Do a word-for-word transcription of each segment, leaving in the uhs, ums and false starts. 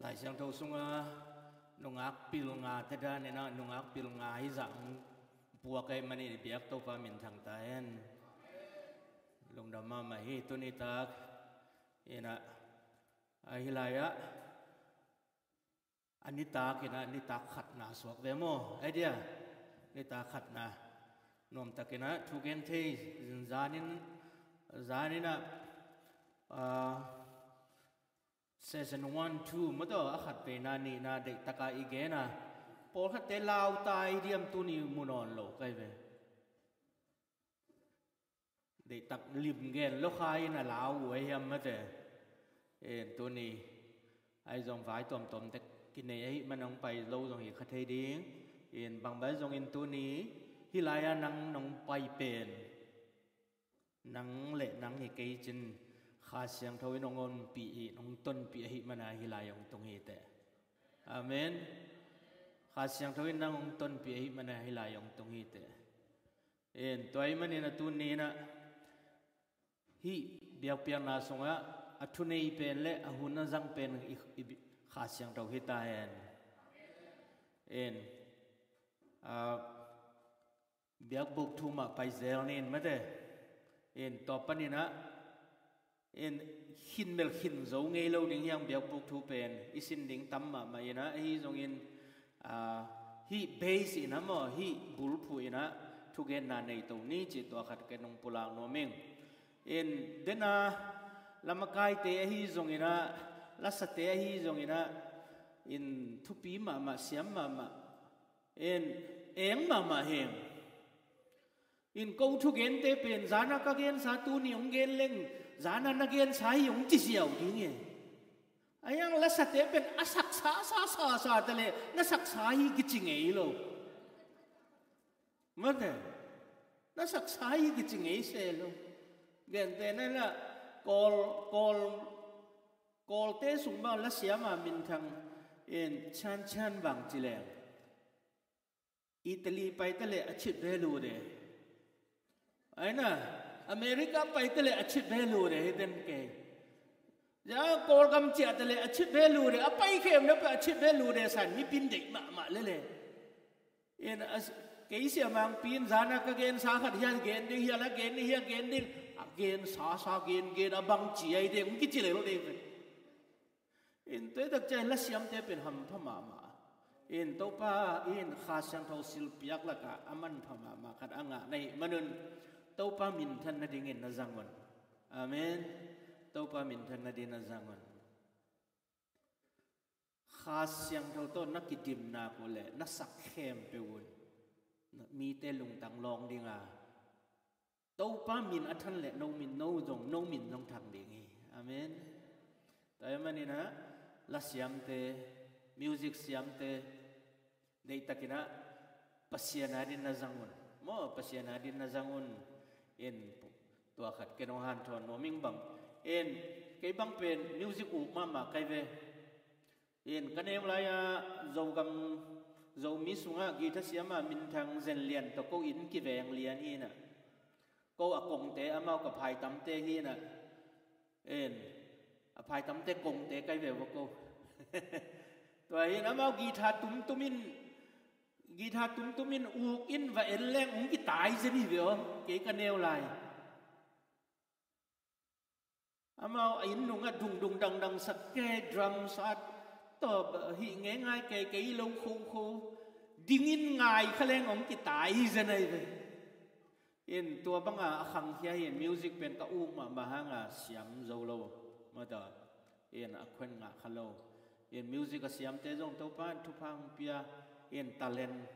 Laisiangtho sunga nungak pil nga te danin ah nungak pil nga hi zah hong puak ahih manin i biak Topa minthang ta hen. Lungdam mahmah hi. Tuni tak in ah, a hi lai ah a nitak in ah nitak khatna suak ve maw? Ai dia, nitak khatna nuamtakin ah thugen thei. Zanin, zanin ah, ah, session one, two maw, tawh a khat veina nihna deihtak a i gen a, pawlkhatte lau ta i diam? Tuni mu nawn lo kai ve. Deihtak lim gen lo kha in a lau uh a hiam mate. In tuni ahi zong vai tuamtuam tek kinei ahih man hong pai lo zong hi kha thei ding. In bangbang zongin tuni hih lai-ah nang nong pai pen nang le nang hi kei cin, Kha Siangtho in hong ompih hi, hong tonpih ahih mana hih lai hong tung hi teh. Amen. Kha Siangtho in nang hong tonpih ahih mana hih lai hong tung hi teh. In tua ahih manin a tuni in ah hih biakpiakna sungah a thunei pen le a hun a zang pen i, i Kha Siangtho hi ta hen. In, ah, biakbuk thu mah pai zel ning mate. In tua panin ah, in khin bel khin zo ngei lo ding hi hang, biakbuk thu pen i sin ding tam mahmah in ah, ahi zongin, ah, hih base in ah maw, hih bulphuh in ah thugenna nei to ni cih tua khat ken hong pulak nuam ing. In dena lamakaite ahi zongin ah, lasate ahi zongin ah, in thupi mahmah, siam mahmah, in eng mahmah hi. In ko thugente pen zana ka gensa tuni hong gen leng, zana na gensa hi hong ci ziau ding hi. A hiang lasate pen a saksa sa sa sa te le na saksa hi kici ngei lo. Mate, na saksa hi kici ngei se lo. Gente na la Kawl, Kawl, Kawlte sung bang lasiama minthang in Chan Chan bang ci leng, Italy pai ta le a chit ve lu de. Ai na, America pai ta le a chit ve lu de, hi den kei. Ja Kawlgam ciah ta le a chit ve lu de, a pai khem na pe a chit ve lu de, san mi pin deih mahmah le le. In a s-, kei siamangpi in zana ka gensa khat hia gen ding, hia la gen ding, hia gen ding. A gensa sa gen gen a bang ci ai ding, kici le lo ding. In tua tak ciang lasiamte pen hampha mahmah. In Topa in Kha Siangtho silpiak lakah a manpha mahmah khat a ngah na hih manun Topa minthan nadingin na zang un. Amen. Topa minthan nading na zang un. Kha Siangtho tawh na kidimnak uh le na sak khempeuh un mite lungtang lawng dinga Topa min a than le no min no zong, no min zong thang ding hi. Amen. Tua ahih manin ah lasiamte, music siamte, deihtakin ah Pasian adin na zang un. Maw, Pasian adin na zang un. In tua khat ken hong hanthawn nuam ing bang. In kei bang pen music uk mahmah kai ve. In ka neu lai-ah Zogam, Zomi sungah guitar siama minthang Zen Lian tawh ko in kiveng lian hi in ah, ko a kongte amau ka phaitamte hi in ah. In a phaitamte kongte kai ve va ko. Tua hi in amau guitar tumtum in, guitar tumtum in uk in va en leng hong kitai zen hi ve aw, kei ka neu lai. Amau a inn nungah dungdung dangdang sak kei, drum sat tawh hih ngeingai kei, kei lo khokho dingin ngai kha leng hong kitai hi zen ahi ve. In tua banga a khangkhia hi in music pen ka uk mahmah hanga siam zo lo. Mata in a khuen ngah kha lo. In music a siamte zong Topa in thupha hong pia, in talent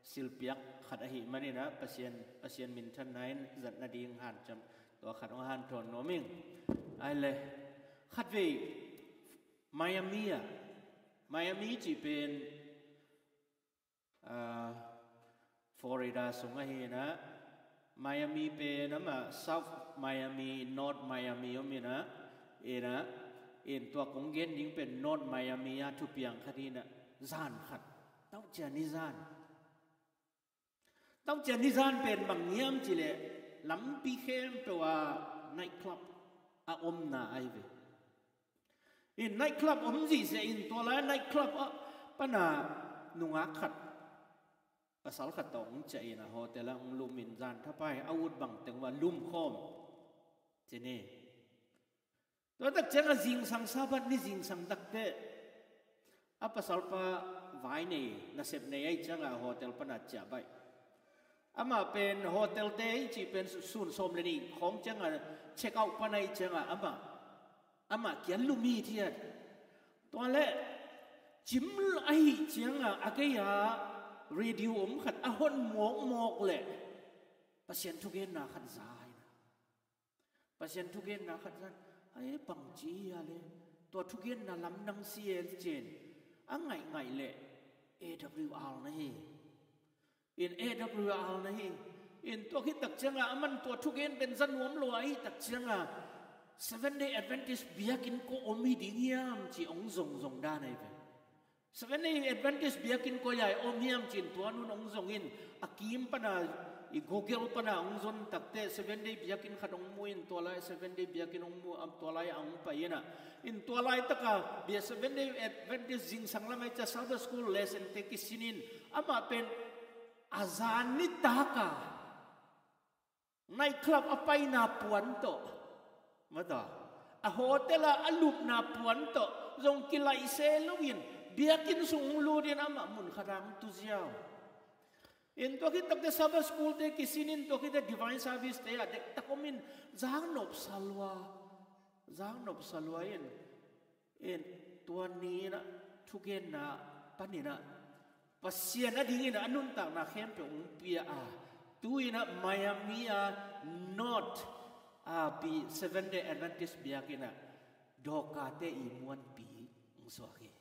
silpiak khat ahih manin ah Pasian, Pasian minthanna in zat nading hanciam tua khat hong hanthawn nuam ing. Ai le khatvei Miami ah, Miami cih pen, ah, Florida sung ahi in ah, Miami pen amah South Miami, North Miami om in ah, in ah, in tua kong gen ding pen North Miami ah thupiang khat hi in ah, zan khat, taucia ni zan. Taucia ni zan pen bang hiam cih leh lampi khempeuh ah night club a omna ahi ve. In night club om zihziah in tua lai night club ah pana nungak khat, pasal khat tawh hong ciah in a hotel ah hong lum in zan thapai a ut bang teng uh a lum khawm ci ni. Tua tak ciangah zingsang Sabbath ni zingsang takteh a pasalpa vai nei, nasep nei ahi ciangah a hotel pana ciah baih. Amah pen hotel te i cih pen sun sawm le nih khawng ciangah check out pana ahi ciangah amah, amah kian lum hi thiat. Tua leh cim ahi ciangah a gei-ah radio om khat a hon mawkmawk leh Pasian thugenna khat za hi na. Pasian thugenna khat zan, a e bangci hi a le, tua thugenna lam nang si e cin, a ngaihngaih leh A W R na hi. In A W R na hi. In tua khit tak ciangah a man tua thugen pen za nuam lo ahi tak ciangah Seven Day Adventist biakinn kua om hi ding hiam ci hong zongzong dan ahi ve. Seven Day Adventist biakinn koi-ah om hiam cin tua nun hong zong in a kim pana i Google pana hong zon takteh Seven Day biakinn khat hong mu in tua lai Seven Day biakinn hong mu am tua lai a hong pai inah. In tua lai taka bia Seven Day Adventist zingsang lam ahi cia Sabbath School lesson te kisin in amah pen a zan nitaka night club a paina puan tawh, mata, a hotel ah a lupna puan tawh zong kilaih se loin biakinn sung hong lut in amah mun khat ah hong tu ziau. In tua khit takte Sabbath school te kisin in tua khit te divine service te ah dektak om in zang nopsa lua, zang nopsa lua in, in tua ni inah thugenna paninah Pasian a dingin a nuntakna khempeuh hong pia a, tu inah Miami a North a bi Seven Day Adventist biakinn ah dawkate i muanpi hong suak hi.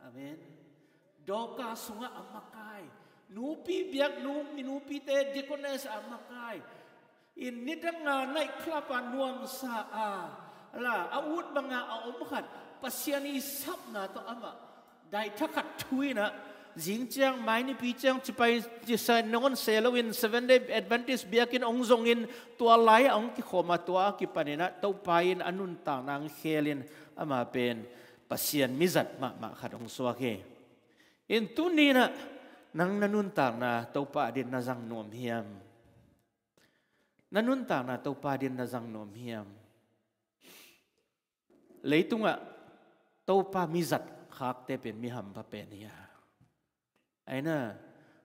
Amen. Dawka sungah a makai, nupi biak nu, minupite deaconess a makai. In nidanga night club a nuamsa a la a ut banga a om khat Pasian i sapna tawh amah daitha khat thu inah zing ciang mai nipi ciang cipai cisa nangon se loin Seven Day Adventist biakinn hong zongin tua lai-ah hong kikhawm a tua a kipaninah Topa in a nuntakna hong khelin amah pen Pasian mizat mahmah khat hong suak hi. In tuninah nang na nuntakna Topa adin na zang nuam hiam? Na nuntakna Topa adin na zang nuam hiam? Leitungah Topa mizat khakte pen mi hampha pen hi a, aina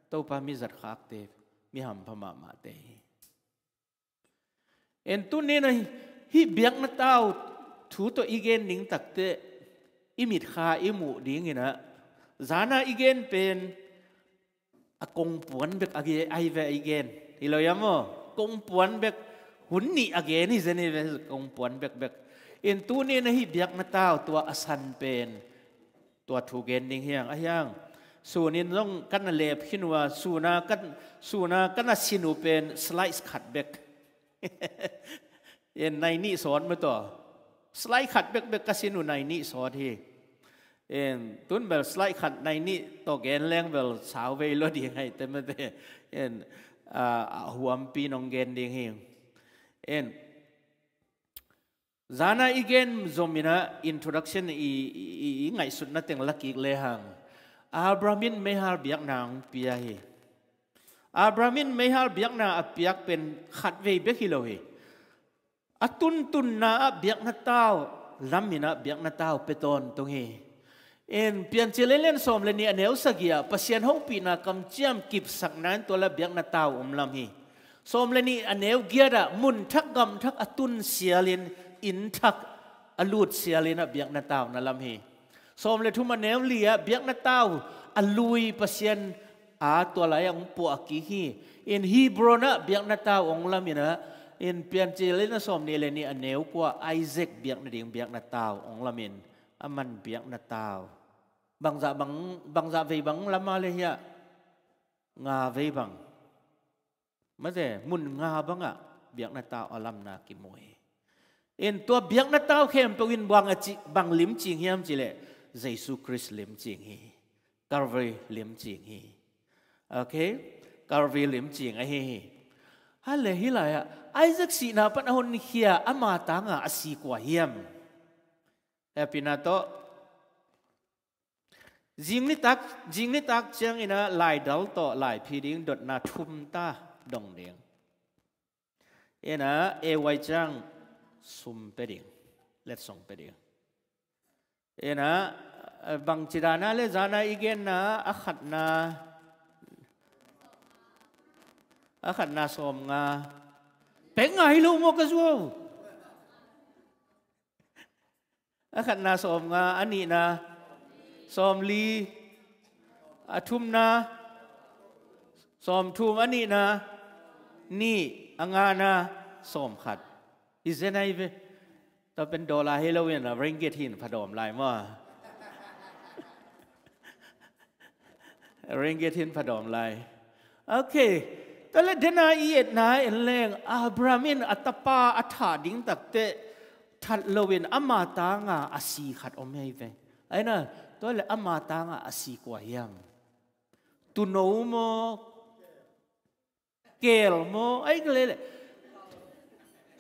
Topa mizat khakte mi hampha mahmahte hi. En tuninah hih biakna tau thu tawh i gen ding takteh i mitkha i muh dinginah zana i gen pen a kongpuan bek a ge ai ve i gen hi lo ia maw? Kongpuan bek hun nih a gen hi zen hi ve, kongpuan bekbek. In tuninah hih biakna tau tua a san pen tua thu gen ding hiang a hiang. Sunin zong kan a lep khin uh a suna kan, suna kan a sin uh pen slice khat bek. En nai nih sawt maw tua? Slice khat bekbek ka sin uh nai nih sawt hi. En tun bel slice khat nai nih tawh gen leng bel sau vei lo ding hai te mate. En a huampi nong gen ding hi. En zana i gen zominah introduction i, i, i, i ngaihsutna teng lakik lehang Abraham in meihal biakna hong pia hi. Abraham in meihal biakna a piak pen khat vei bek hi lo hi. A tuntunna ah biakna tau laminah biakna tau pia tawntung hi. En Piancil lian sawm le nih a neu sagih ah Pasian hopihna kamciam kipsakna in tua la biakna tau om lam hi. Sawm le nih a neu giat ah mun thak gam thak a tun sialin inn thak a lut sialin ah biakna tau na lam hi. Sawm le thum a neu li ah biakna tau a lui Pasian a tua lai ah hong puah kik hi. In Hebron ah biakna tau hong laminah in Piancil lian sawm nih le nih a neu kua Isaac biakna ding biakna tau hong lamin a man biakna tau bangzah bang, bangzah vei bang lama le hiah nga vei bang. Mate mun nga bangah biakna tau a lamna kimu hi. In tua biakna tau khempeuh in bang a ci, bang limcing hiam cileh Jesu Khrist limcing hi. Calvary limcing hi. Okay? Calvary limcing ahi hi. Hale hi lai-ah Isaac sihna pan a honkhia ama tanga a si kua hiam? Hehpihna tawh, zing nitak, zing nitak ciangin ah laidal tawh laiphi ding dotna thum ta dong ding. Ina, A Y ciang sum pia ding, letsong pia ding. Ina, bangci dana le zana i genna, a khatna, a khatna sawmnga. Pek ngai lo maw ka zuau. A khatna sawmnga, a nihna sawmli, a thumna sawmthum, a nihna nih, a ngana sawmkhat. Hi zen ahi ve. Tua pen dollar hi lo in a ringgit hi in phadawm lai maw? Ringgit hi in phadawm lai. Ok. Tua le dena i etna en leng, Abraham in a tapa a thah ding takteh that loin ama tanga a si khat om hi ve. Aina, tua le ama tanga a si kua hiam? Tuuno maw? Keel maw? Ai ka lele.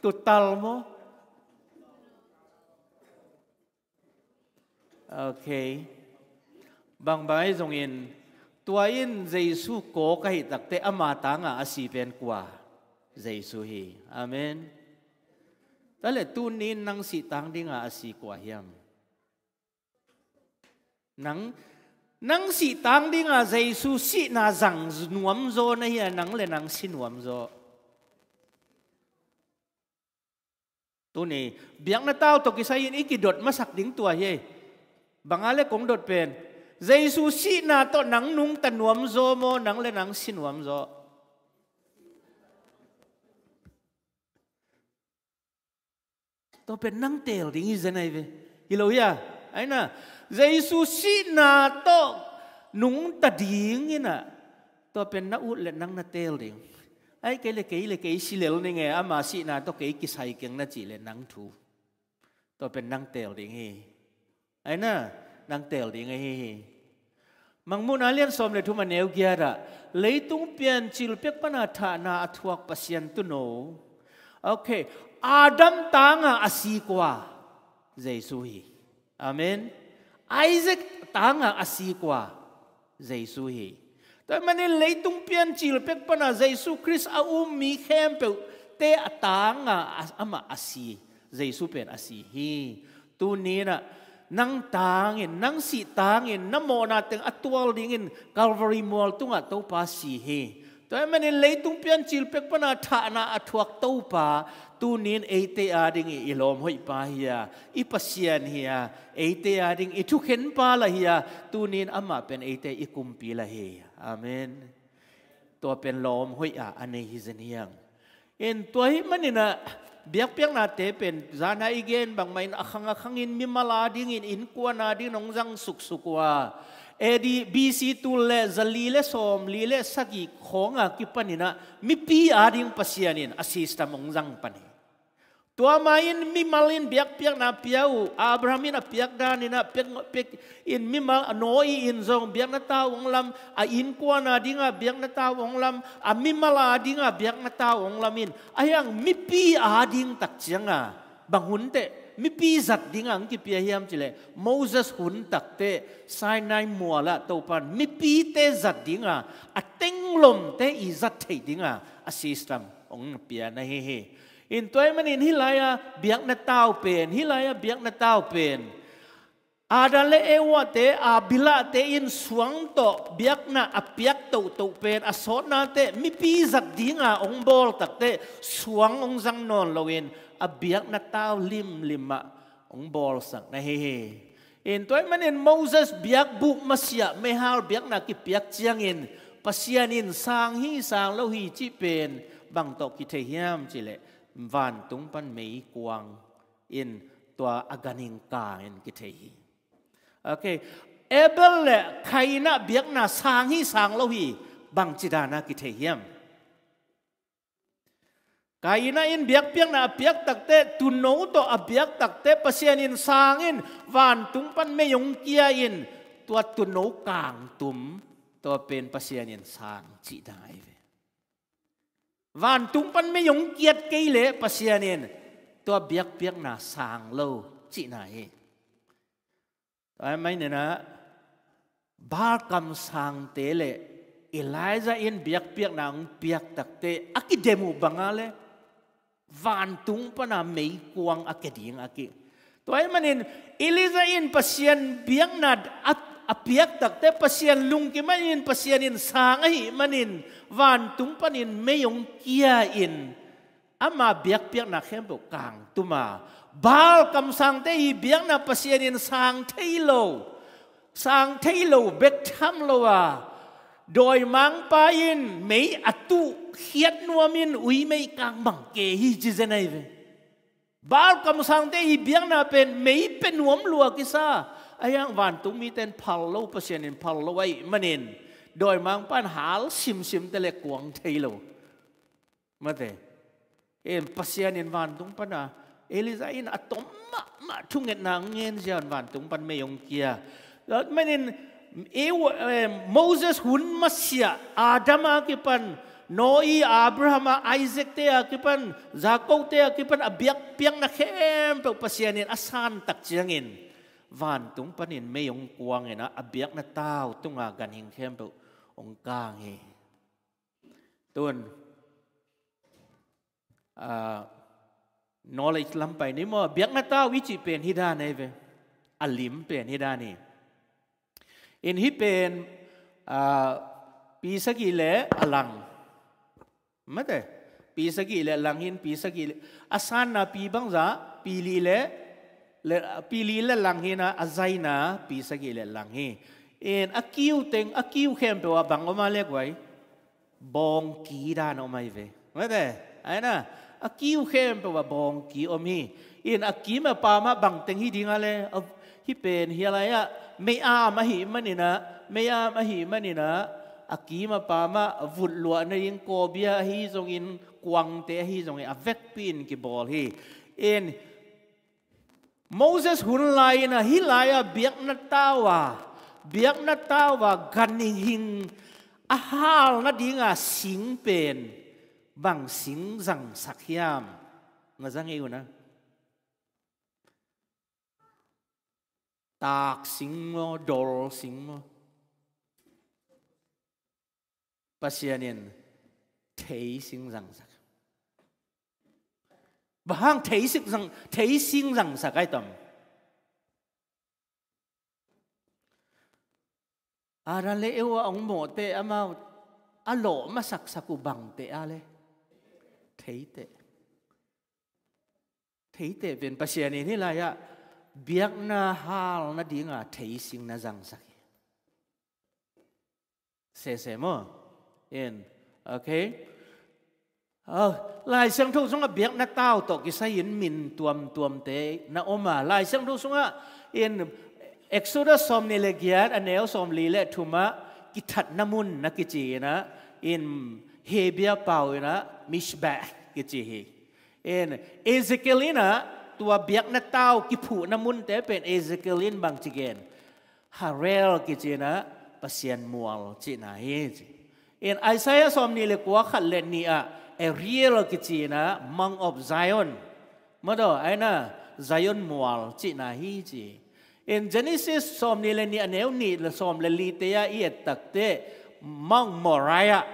Tuutal maw? Ok. Bangbang ahi zongin, tua in Jesu kawk ahi takteh ama tanga a si pen kua? Jesu hi. Amen. Tua le tunin nang sih tang dinga a si kua hiam? Nang, nang sih tang dinga Jesu sihna zang nuamzaw na hi a, nang le nang si nuamzaw. Tuni, biakna tau tawh kisai in i kidot masak ding tua hi. Banga le kong dot pen, Jesu sihna tawh nang nungta nuamzaw maw, nang le nang si nuamzaw? Tua pen nang teel ding hi zen ahi ve. Hi lo hia? Aina, Jesu sihna tawh nungta ding ina, tua pen na ut le nang na teel ding. Ai kei le kei le kei si lel ning e, ama sihna tawh kei kisai keng na cih le nang thu. Tua pen nang teel ding hi. Aina, nang teel ding ahi hi. Mangmuhna lian sawm le thum a neu giat ah, leitung piancil pek pana thahna a thuak Pasian tuuno. Ok. Adam tanga a si kua? Jesu hi. Amen. Isaac tanga a si kua? Jesu hi. Tua manin leitung piancil pek pana Jesu Khrist a um mi khempeuhte a tanga a, amah a si. Jesu pen a si hi. Tuninah nang tangin, nang sih tangin, na mawhna teng a tual dingin Calvary mual tungah Topa si hi. Tua ahih manin leitung piancil pek pana thahna a thuak Topa tunin eite adingin i lawm hoih pa hi a, i Pasian hi a, eite ading i thukhen pa lah hi a, tunin amah pen eite i kumpi lah hi. Amen. Tua pen lawm hoih a a nei hi zen hiang. In tua ahih maninah biakpiaknate pen zana i gen bangmah in a khang a khangin mimal adingin innkuan adingin hong zang suksuk uh a, A D, B C tul le zali le sawmli le sagih khawnga kipaninah mipi ading Pasian in a system hong zang pan hi. Tua ma in mimal in biakpiakna pia uh, Abraham in a piak daninah piak, piak in mimal, Noah in zong biakna tau hong lam, a innkuan adinga biakna tau hong lam, a mimal adinga biakna tau hong lam in, ahiang mipi ading tak cianga bang hunteh mipi zat dinga hong kipia hiam cileh, Moses hun takteh Sinai mualah Topan mipite zat dinga, a tenglomte i zat theih dinga a system hong pia na hi hi. In tua ahih manin hih lai-a biakna tau pen, hih lai-a biakna tau pen, Adam le Eva-te, Abel-te in suang tawh biakna a piak tohtoh pen, a sawtnate mipi zat dinga hong bawl takteh suang hong zang nawn loin a biakna tau limlimah hong bawlsak na hi hi. In tua ahih manin Moses biakbuk masiah meihal biakna kipiak ciangin Pasian in sang hi sang lo hi cih pen bang tawh kithei hiam cileh, vantung pan meikuang in tua a ganhing kangin kithei hi. Ok. Abel le Kain ah biakna sang hi sang lo hi bangci dana kithei hiam? Kain ah in biakpiakna a piak takteh, tuuno tawh a biak takteh Pasian in sang in vantung pan mei hong kia in tua tuuno kangtum, tua pen Pasian in sang cihna ahi ve. Vantung pan mei hong kiat kei leh Pasian in tua biakpiakna sang lo cihna hi. Tua ahih manin ah Baal kamsangte le Elijah in biakpiakna hong piak takteh a kidem uh banga le vantung pana meikuang a kia ding a ki. Tua ahih manin Elijah in Pasian biakna a, a piak takteh Pasian lungkim ahih manin, Pasian in sang ahih manin vantung panin mei hong kia in ama biakpiakna khempeuh kangtum a. Baal kamsangte i biakna Pasian in sang thei lo, sang thei lo bek tham lo a, dawimangpa in mei a tuh khiat nuamin uimei kang bang kei hi ci zen ahi ve. Baal kamsangte i biakna pen mei pe nuam lua kisa. Ahi hang vantung mite in phal lo, Pasian in phal lo ahih manin dawimangpa in hal simsim te le kuang thei lo. Mate. En Pasian in vantung pana Elijah in a tom mahmah thungetna ngen ziau in vantung pan mei hong kia. Tua manin Eve, eh, Moses hun masiah Adam a kipan, Noah, Abraham a, Isaac te a kipan, Jacob te a kipan a biakpiakna khempeuh Pasian in a san tak ciangin vantung panin mei hong kuang in a, a biakna tau tunga ganhing khempeuh hong kang hi. Tun, ah, knowledge lam pai ni maw, biakna tau i cih pen hi dan ahi ve. A lim pen hi dan hi. In hih pen, ah, pi sagih le a lang. Mate, pi sagih le a lang hi in, pi sagih le, a sanna pi bangzah, pi li le, le, pi li le lang hi in a, a zaina pi sagih le lang hi. In a kiu teng, a kiu khempeuh ah bang om a le guai. Bawngki dan om ahi ve. Mate, ahi na, a kiu khempeuh ah bawngki om hi. In a kim a pam ah bang teng hi ding a le, a, hih pen hia lai ah, mei-am ahih manin a, mei-am ahih manin a, a kim a pam ah vut luah nading kawbia ahi zongin, kuangte ahi zongin, a vekpi in kibawl hi. In Moses hun lai in a, hih lai a biakna tau a, biakna tau a ganhing a hal nading a sing pen bang sing zangsak hiam? Na zang ei uh na. Taak sing maw, dol sing maw? Pasian in thei sing zangsak. Bang hang thei sing zang, thei sing zangsak ai tom? Adam le Eva hong mawhte amau a lawh masaksak uh bangte a le? Theite. Theite pen Pasian in hih lai ah biakna hal nading a thei sing na zangsak hi. Sese maw? In, okay. Ah, Lai Siangtho sungah biakna tau tawh kisai in min tuamtuamte na om a. Lai Siangtho sungah in Exodus sawmnih le giat, a neu sawmli le thum ah kithatna mun na kici in a, in Hebrew pau in a Mishbeach kici hi. In Ezekiel in a tua biakna tau kiphuhna munte pen Ezekiel in bangci gen? Harel kici in a Pasian mual cihna hi ci. In Isaiah sawmnih le kua khat le nih ah Ariel kici in a Mount of Zion. Madaw, aina Zion mual cihna hi ci. In Genesis sawmnih le nih a neu nih le sawm le lite ah i et takteh Mount Moriah,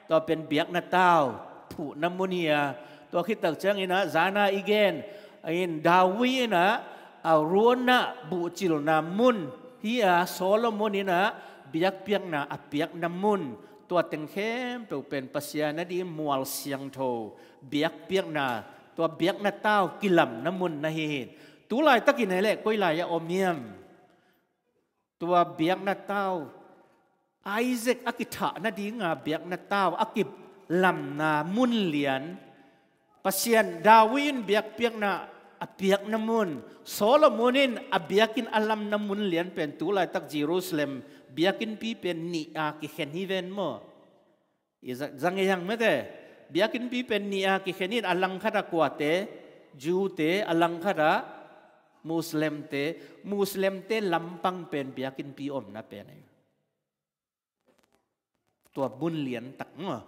tua pen biakna tau phuhna mun hi a, tua khit tak ciangin a zana i gen in David in a Aron a buhcilna mun hi a, Solomon in a biakpiakna a piakna mun, tua teng khempeuh pen Pasian a ding mual siangtho biakpiakna, tua biakna tau kilamna mun na hi hi. Tu laitakin hi leh koi lai ah om hiam? Tua biakna tau, Isaac a kithah nadinga biakna tau a kilamna mun lian, Pasian, David in biakpiakna a piakna mun, Solomon in a biakinn a lamna mun lian pen tu laitak Jerusalem biakinnpi pen nih a kikhen hi ven maw? I za-, zang ei hang mete. Biakinnpi pen nih a kikhen in, a langkhat a kuate, Jew-te, a langkhat a Muslim-te, Muslim-te lampang pen biakinnpi omna pen ahi. Tua mun lian tak maw?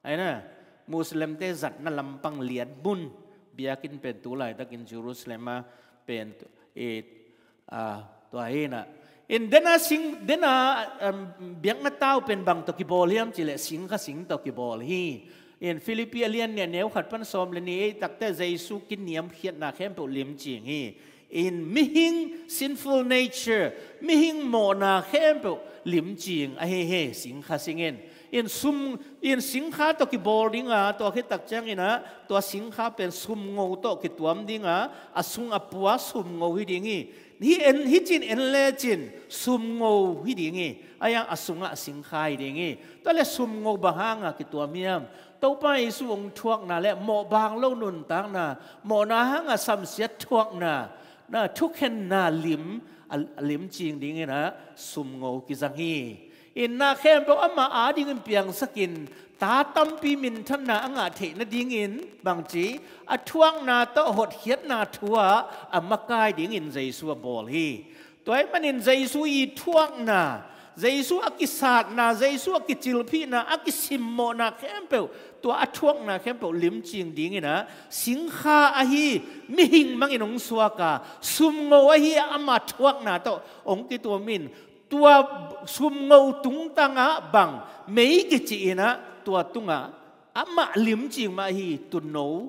Aina, Muslim-te zatna lampang lian mun, biakinn pen tu laitakin Jerusalem a pen tu, i, a, Tua hi inah, in dena sing, dena, um, biakna tau pen bang tawh kibawl hiam cih leh singkha sing tawh kibawl hi. In Philippi a lian nih a neu khat pan sawm le nih ei takte Jesu kiniamkhiatna khempeuh limcing hi. In mihing sinful nature, mihing mawhna khempeuh limcing ahi hi, singkha sing in. In sum, in singkha tawh kibawl dinga, tua khit tak ciangin ah tua singkha pen sumngo tawh kituam dinga, a sung a pua sumngo hi ding hi. Hi en, hi cin en le cin sumngo hi ding hi. A yang a sungah singkha hi ding hi. Tua le sumngo bang hanga kituam hiam? Topa Jesu hong thuakna le mawhbang lo nuntakna, mawhna hanga samsiat thuakna, na thukhenna lim, a, a limcing dingin ah sumngo kizang hi. In na khempeuh amah adingin piangsakin, ta tampi minthanna a ngah theih nadingin bangci, a thuakna tawh hotkhiatna thu-ah a makai dingin Jesu a bawl hi. Tua ahih manin Jesu i thuakna, Jesu a kisatna, Jesu a kicilphihna, a kisimmawhna khempeuh, tua a thuakna khempeuh limcing dingin ah singkha ahi mihing mangin hong suaka, sumngo ahi ama thuakna tawh hong kituamin, tua sumngo tungtangah bang mei kicih inah tua tungah amah limcing mah ahi tuuno,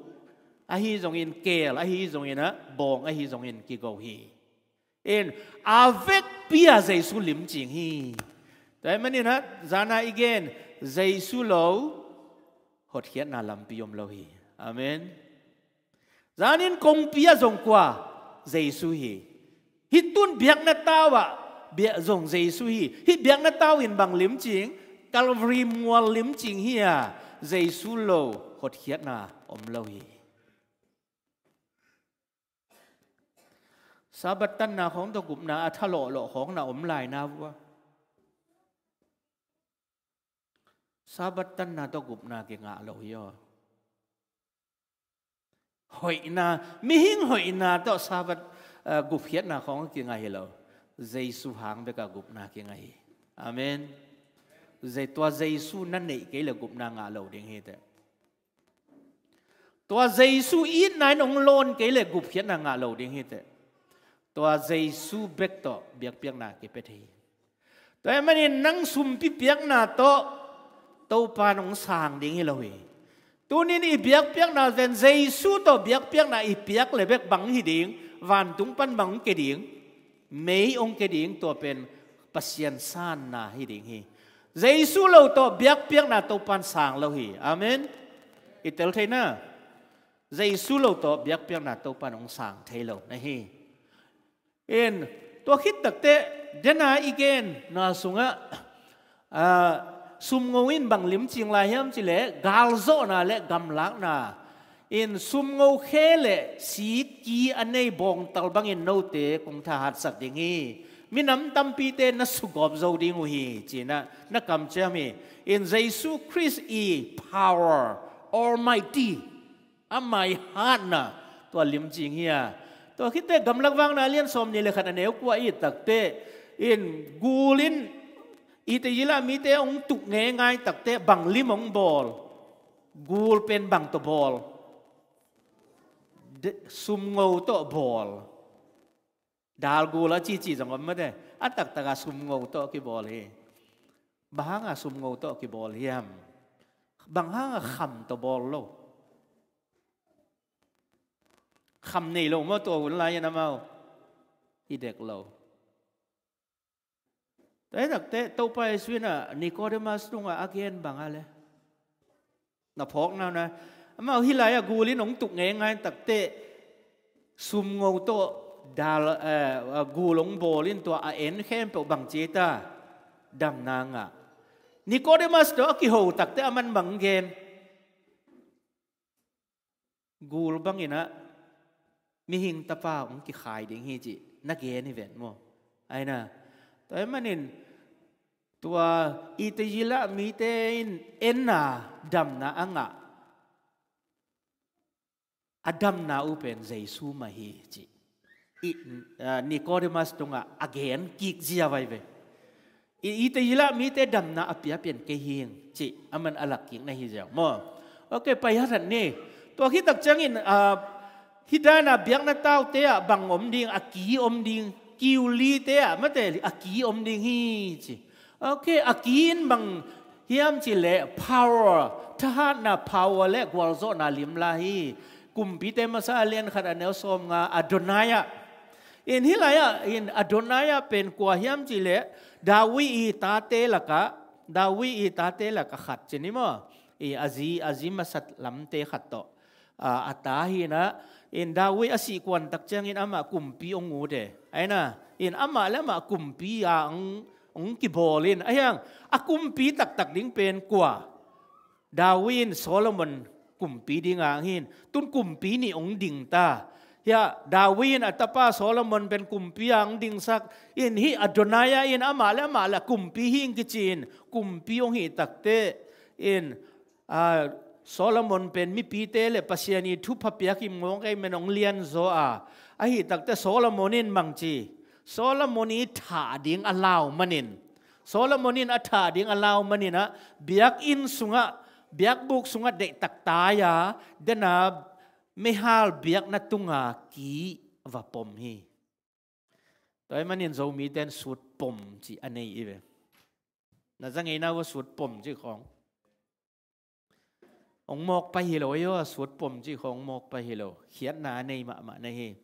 ahi zongin keel, ahi zongin ah bawng, ahi zongin kigo hi. In a vekpi-a Jesu limcing hi. Tua ahih manin ah zana i gen, Jesu lo hotkhiatna lampi om lo hi. Amen. Zanin kongpi-ah zong kua? Jesu hi. Hih tun biakna tau-ah bia-, zong Jesu hi. Hih biakna tau in bang limcing? Calvary mual limcing hi-a, Jesu lo hotkhiatna om lo hi. Sabbath tanna khawng tawh gupna a thalawhlawh khawng na om lai na vua. Sabbath tanna tawh gupna kingah lo hi aw. Hoihna, mihing hoihna tawh Sabbath, eh, gupkhiatna khawng kingah hi lo. Jesu hang bekah gupna kingah hi. Amen. Zei-, tua Jesu na neih kei le gupna ngah lo ding hi teh. Tua Jesu itna in hong lawn kei le gupkhiatna ngah lo ding hi teh. Tua Jesu bek tawh biakpiakna kipia thei hi. Tua ahih manin nang sumpi piakna tawh Topa in hong sang ding hi lo hi. Tunin i biakpiakna pen Jesu tawh biakpiakna i piak le bek bang hi ding, vantung pan bang hong ke ding, mei hong ke ding, tua pen Pasian sanna hi ding hi. Jesu lo tawh biakpiakna Topa in sang lo hi. Amen. I tel thei na. Jesu lo tawh biakpiakna Topa in hong sang thei lo na hi. In, tua khit takteh, dena i genna sungah, ah, sumngo in bang limcing lai hiam cih leh, galzawhna le gamlakna. In sumngo khe le sik ki a nei bawngtal bangin note kong thahatsak ding hi. Minam tampite na sugawp zo ding uh hi, ci-in ah na kamciam hi. In Jesu Khrist i power, Almighty, ama i hatna, tua limcing hi a. Tua khit teh Gamlak Vakna lian sawmnih le khat a neu kua i et takteh, in gul in, i te yila mite hong tuk ngeingai takteh bang lim hong bawl? Gul pen bang tawh bawl? De-, sumngo tawh bawl. Dal gul a cici zong om mate. A taktak a sumngo tawh kibawl hi. Bang hang a sumngo tawh kibawl hiam? Bang hang a kham tawh bawl lo? Kham nei lo maw tua hun lai-in amau? I dek lo. Tua hi takteh Topa Jesu in ah Nicodemus tungah a gen bang a le? Na phawkna na. Amau hih lai-ah gul in hong tuk ngeingai takteh sumngo tawh dal, eh, gul hong bawl in tua a en khempeuh bang ci ta? Damna ngah. Nicodemus tawh a kiho takteh aman bang gen? Gul bangin ah mihing tapa hong kikhai ding hi cih na gen hi ven maw? Aina. Tua ahih manin tua i te yila mite in en a damna a ngah, a damna uh pen Jesu mah hi cih i, ah, Nicodemus tungah a gen kik zia vai ve. I, i te yila mite damna a pia pen kei hi ing cih aman a lak kik na hi ziau maw? Ok, pai hathat ni. Tua khit tak ciangin, ah, hih dana biakna taute ah bang om ding, a ki om ding, kiu lite ah mate a ki om ding hi ci. Ok, a ki in bang hiam cih leh power, thahatna, power le gualzawhna lim lai hi. Kumpite masa a lian khat a neu sawmnga, Adonai ah. In hih lai ah in Adonai ah pen kua hiam cih leh David i tate lakah, David i tate lakah khat ci ni maw. I a zi, a zi masa lamte khat tawh a, a ta hi in ah, in David a sih kuan tak ciangin amah kumpi hong ut e. Ahi na, in amah le amah kumpi a hong, hong kibawl in. Ahi hang, a kumpi taktak ding pen kua? David in Solomon kumpi ding a hang hi in, tun kumpi nih hong ding ta. Hiah David in a tapa Solomon pen kumpi a hong dingsak in, hih Adonai in amah le amah le kumpi hi ing kici in, kumpi hong hih takteh in, a, Solomon pen mipite le Pasian i thupha piak hi mawk ei, men hong lianzaw a. Ahi takteh Solomon in bangci, Solomon i thah ding a lau manin, Solomon in a thah ding a lau manin ah, biakinn sungah, biakbuk sungah deihtak tai-a, dena meihal biakna tunga ki va pom hi. Tua ahih manin Zomite in suut pom ci a nei i ve. Na za ngeina uh a suut pom ci khawng hong mawk pai hi lo, ei aw, a suut pom ci khawng hong mawk pai hi lo. Khiatna a nei mahmah na hi.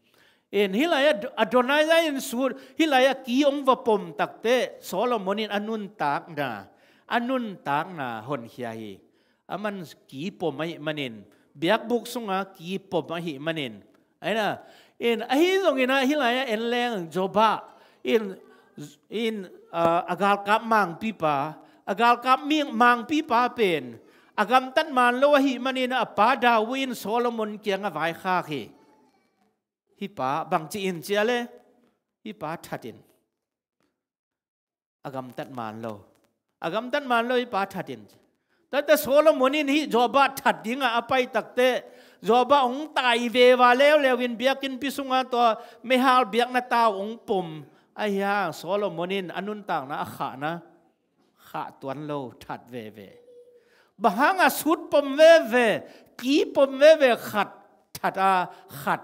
In hih lai ah Ad-, Adonai in suut, hih lai ah ki hong va pom takteh Solomon in a nuntakna, a nuntakna honkhia hi. Aman ki pom ahih manin, biakbuk sunga ki pom ahih manin. Ahi na, in ahi zongin ah hih lai ah en leng Job ah, in, in, ah, a galkap mangpipa, a galkap mi-, mangpipa pen a gamtat man lo ahih manin a pa David in Solomon kiangah vaikhak hi. Hih pa bangci in cia le, hih pa that in. A gamtat man lo. A gamtat man lo, hih pa that in. Tate Solomon in hih Job ah that dingah a pai takteh, Job ah hong tai veva leuleu in biakinnpi sunga tua meihal biakna tau hong pom. Ahi hang Solomon in a nuntakna a khahna, khah tuan lo, that veve. Bang hanga suut pom veve, ki pom veve, khat that a, khat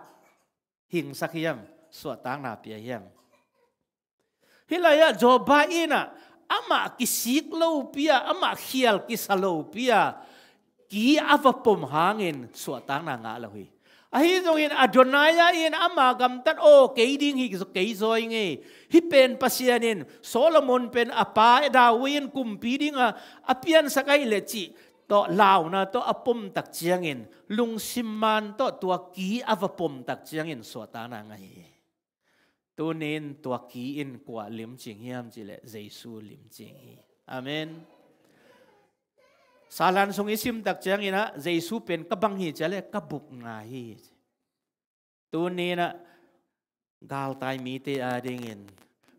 hingsak hiam, suahtakna pia hiam? Hih lai ah Job in ah, amah kisik lopi-a, amah khial kisa lopi-a, ki a va pom hangin suahtakna ngah lo hi. Ahi zongin Adonai in ama gamtat aw, kei ding hi, kei zaw ing ei. Hih pen Pasian in Solomon pen a pa David in kumpi dinga a piansak ahih leh cih tawh launa tawh a pom tak ciangin, lungsim man tawh tua ki a va pom tak ciangin suahtakna ngah hi. Tuni-in tua ki in kua limcing hiam cih leh Jesu limcing hi. Amen. Salan sung i sim tak ciangin ah Jesu pen ka bang hi cih leh ka bukna hi. Tuni-in ah galtai mite adingin,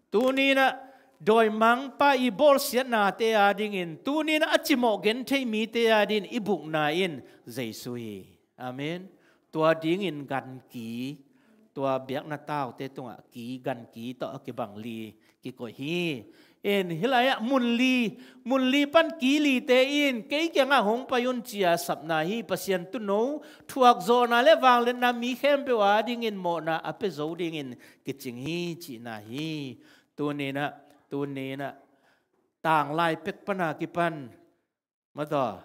tuni-in ah dawimangpa i bawlsiatnate adingin, tuni-in ah a cimawh genthei mite adingin i bukna in Jesu hi. Amen. Tua dingin ganki, tua biakna taute tungah ki, ganki tawh a kibang li kikoih hi. In hih lai-ah mun li, mun li pan ki lite in kei kiangah hong pai un ci-a sapna hi. Pasian tuuno thuakzawhna le vangliatna mi khempeuh adingin mawhna a pia zo dingin kicing hi cihna hi. Tuni-in ah, tuni-in ah tanglai pek pana kipan, mataw,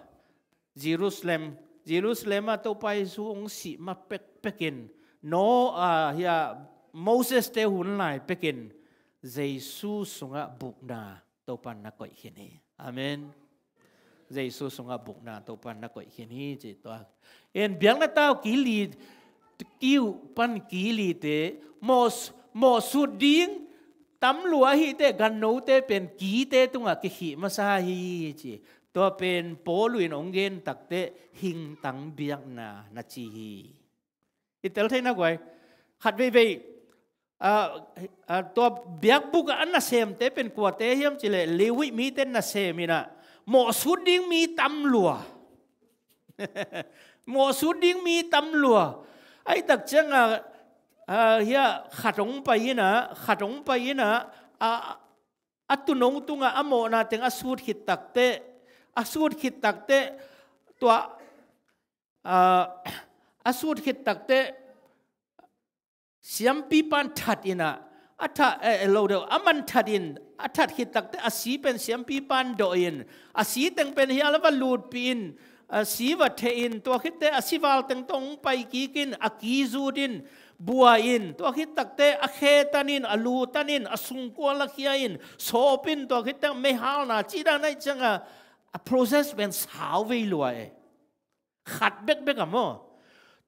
Jerusalem, Jerusalem ah Topa Jesu hong sih ma pekpekin, Noah, ah, hia, Moses te hun lai pekin Jesu sungah bukna Topa na koih khin hi. Amen. Jesu sungah bukna Topa na koih khin hi ci tua. In biakna tau ki li, kiu pan ki lite, mawh, mawhsut ding tam lua ahih teh gannote pen kite tungah kikhih masa hi ci. Tua pen Paul in hong gen takteh hingtang biakna na ci hi. I tel theihna guai. Khat veivei, ah, ah, tua biakbuk ah a nasemte pen kuate hiam cih leh Levi mite nasem in ah, mawhsut ding mi tam lua. Mawhsut ding mi tam lua. Ahih tak ciangah, ah, hia, khat hong pai in ah, khat hong pai in ah, a, a tuuno tungah a mawhna teng a sut khit takteh, a sut khit takteh, tua, ah, a sut khit takteh, siampipa'n that in ah, a that, eh, lo deuh, a man that in, a that khit takte a si pen siampi pan dawh in, a si teng pen hial a va lutpih in, a si va theh in, tua khitte a si val teng tawh hong pai kik in, a ki zut in, bua in, tua khit takte a khe tan in, a lu tan in, a sungkuan la khia in, sawp in, tua khitte meihalna cih dan ahih ciangin a process pen sau vei lua e. Khat bekbek a maw.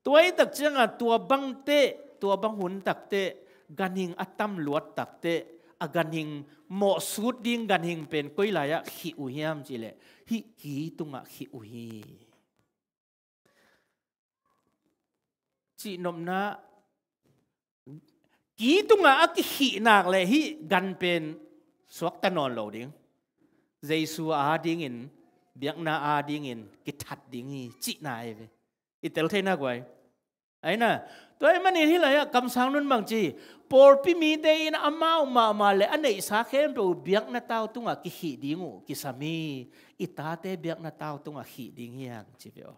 Tua ahih tak ciangin tua bang teh, tua bang hun tak teh, ganhing a tam luat tak teh, a ganhing mawhsut ding ganhing pen koi lai-ah khih uh hiam cih leh, hih ki tungah khih uh hi. Cihnopna, ki tungah a kikhih nak leh hih gan pen suakta nawn lo ding. Jesu a dingin, biakna a dingin kithat ding hi, cihna ahi ve. I tel thei nak uh ai. Ahi na, tua ahih manin hih lai-ah kamsang nun bang ci, pawlpi mite in amau mahmah leh a neihsa khempeuh biakna tau tungah kikhih ding uh kisam hi. I tate biakna tau tungah khih ding hi hang ci ve aw.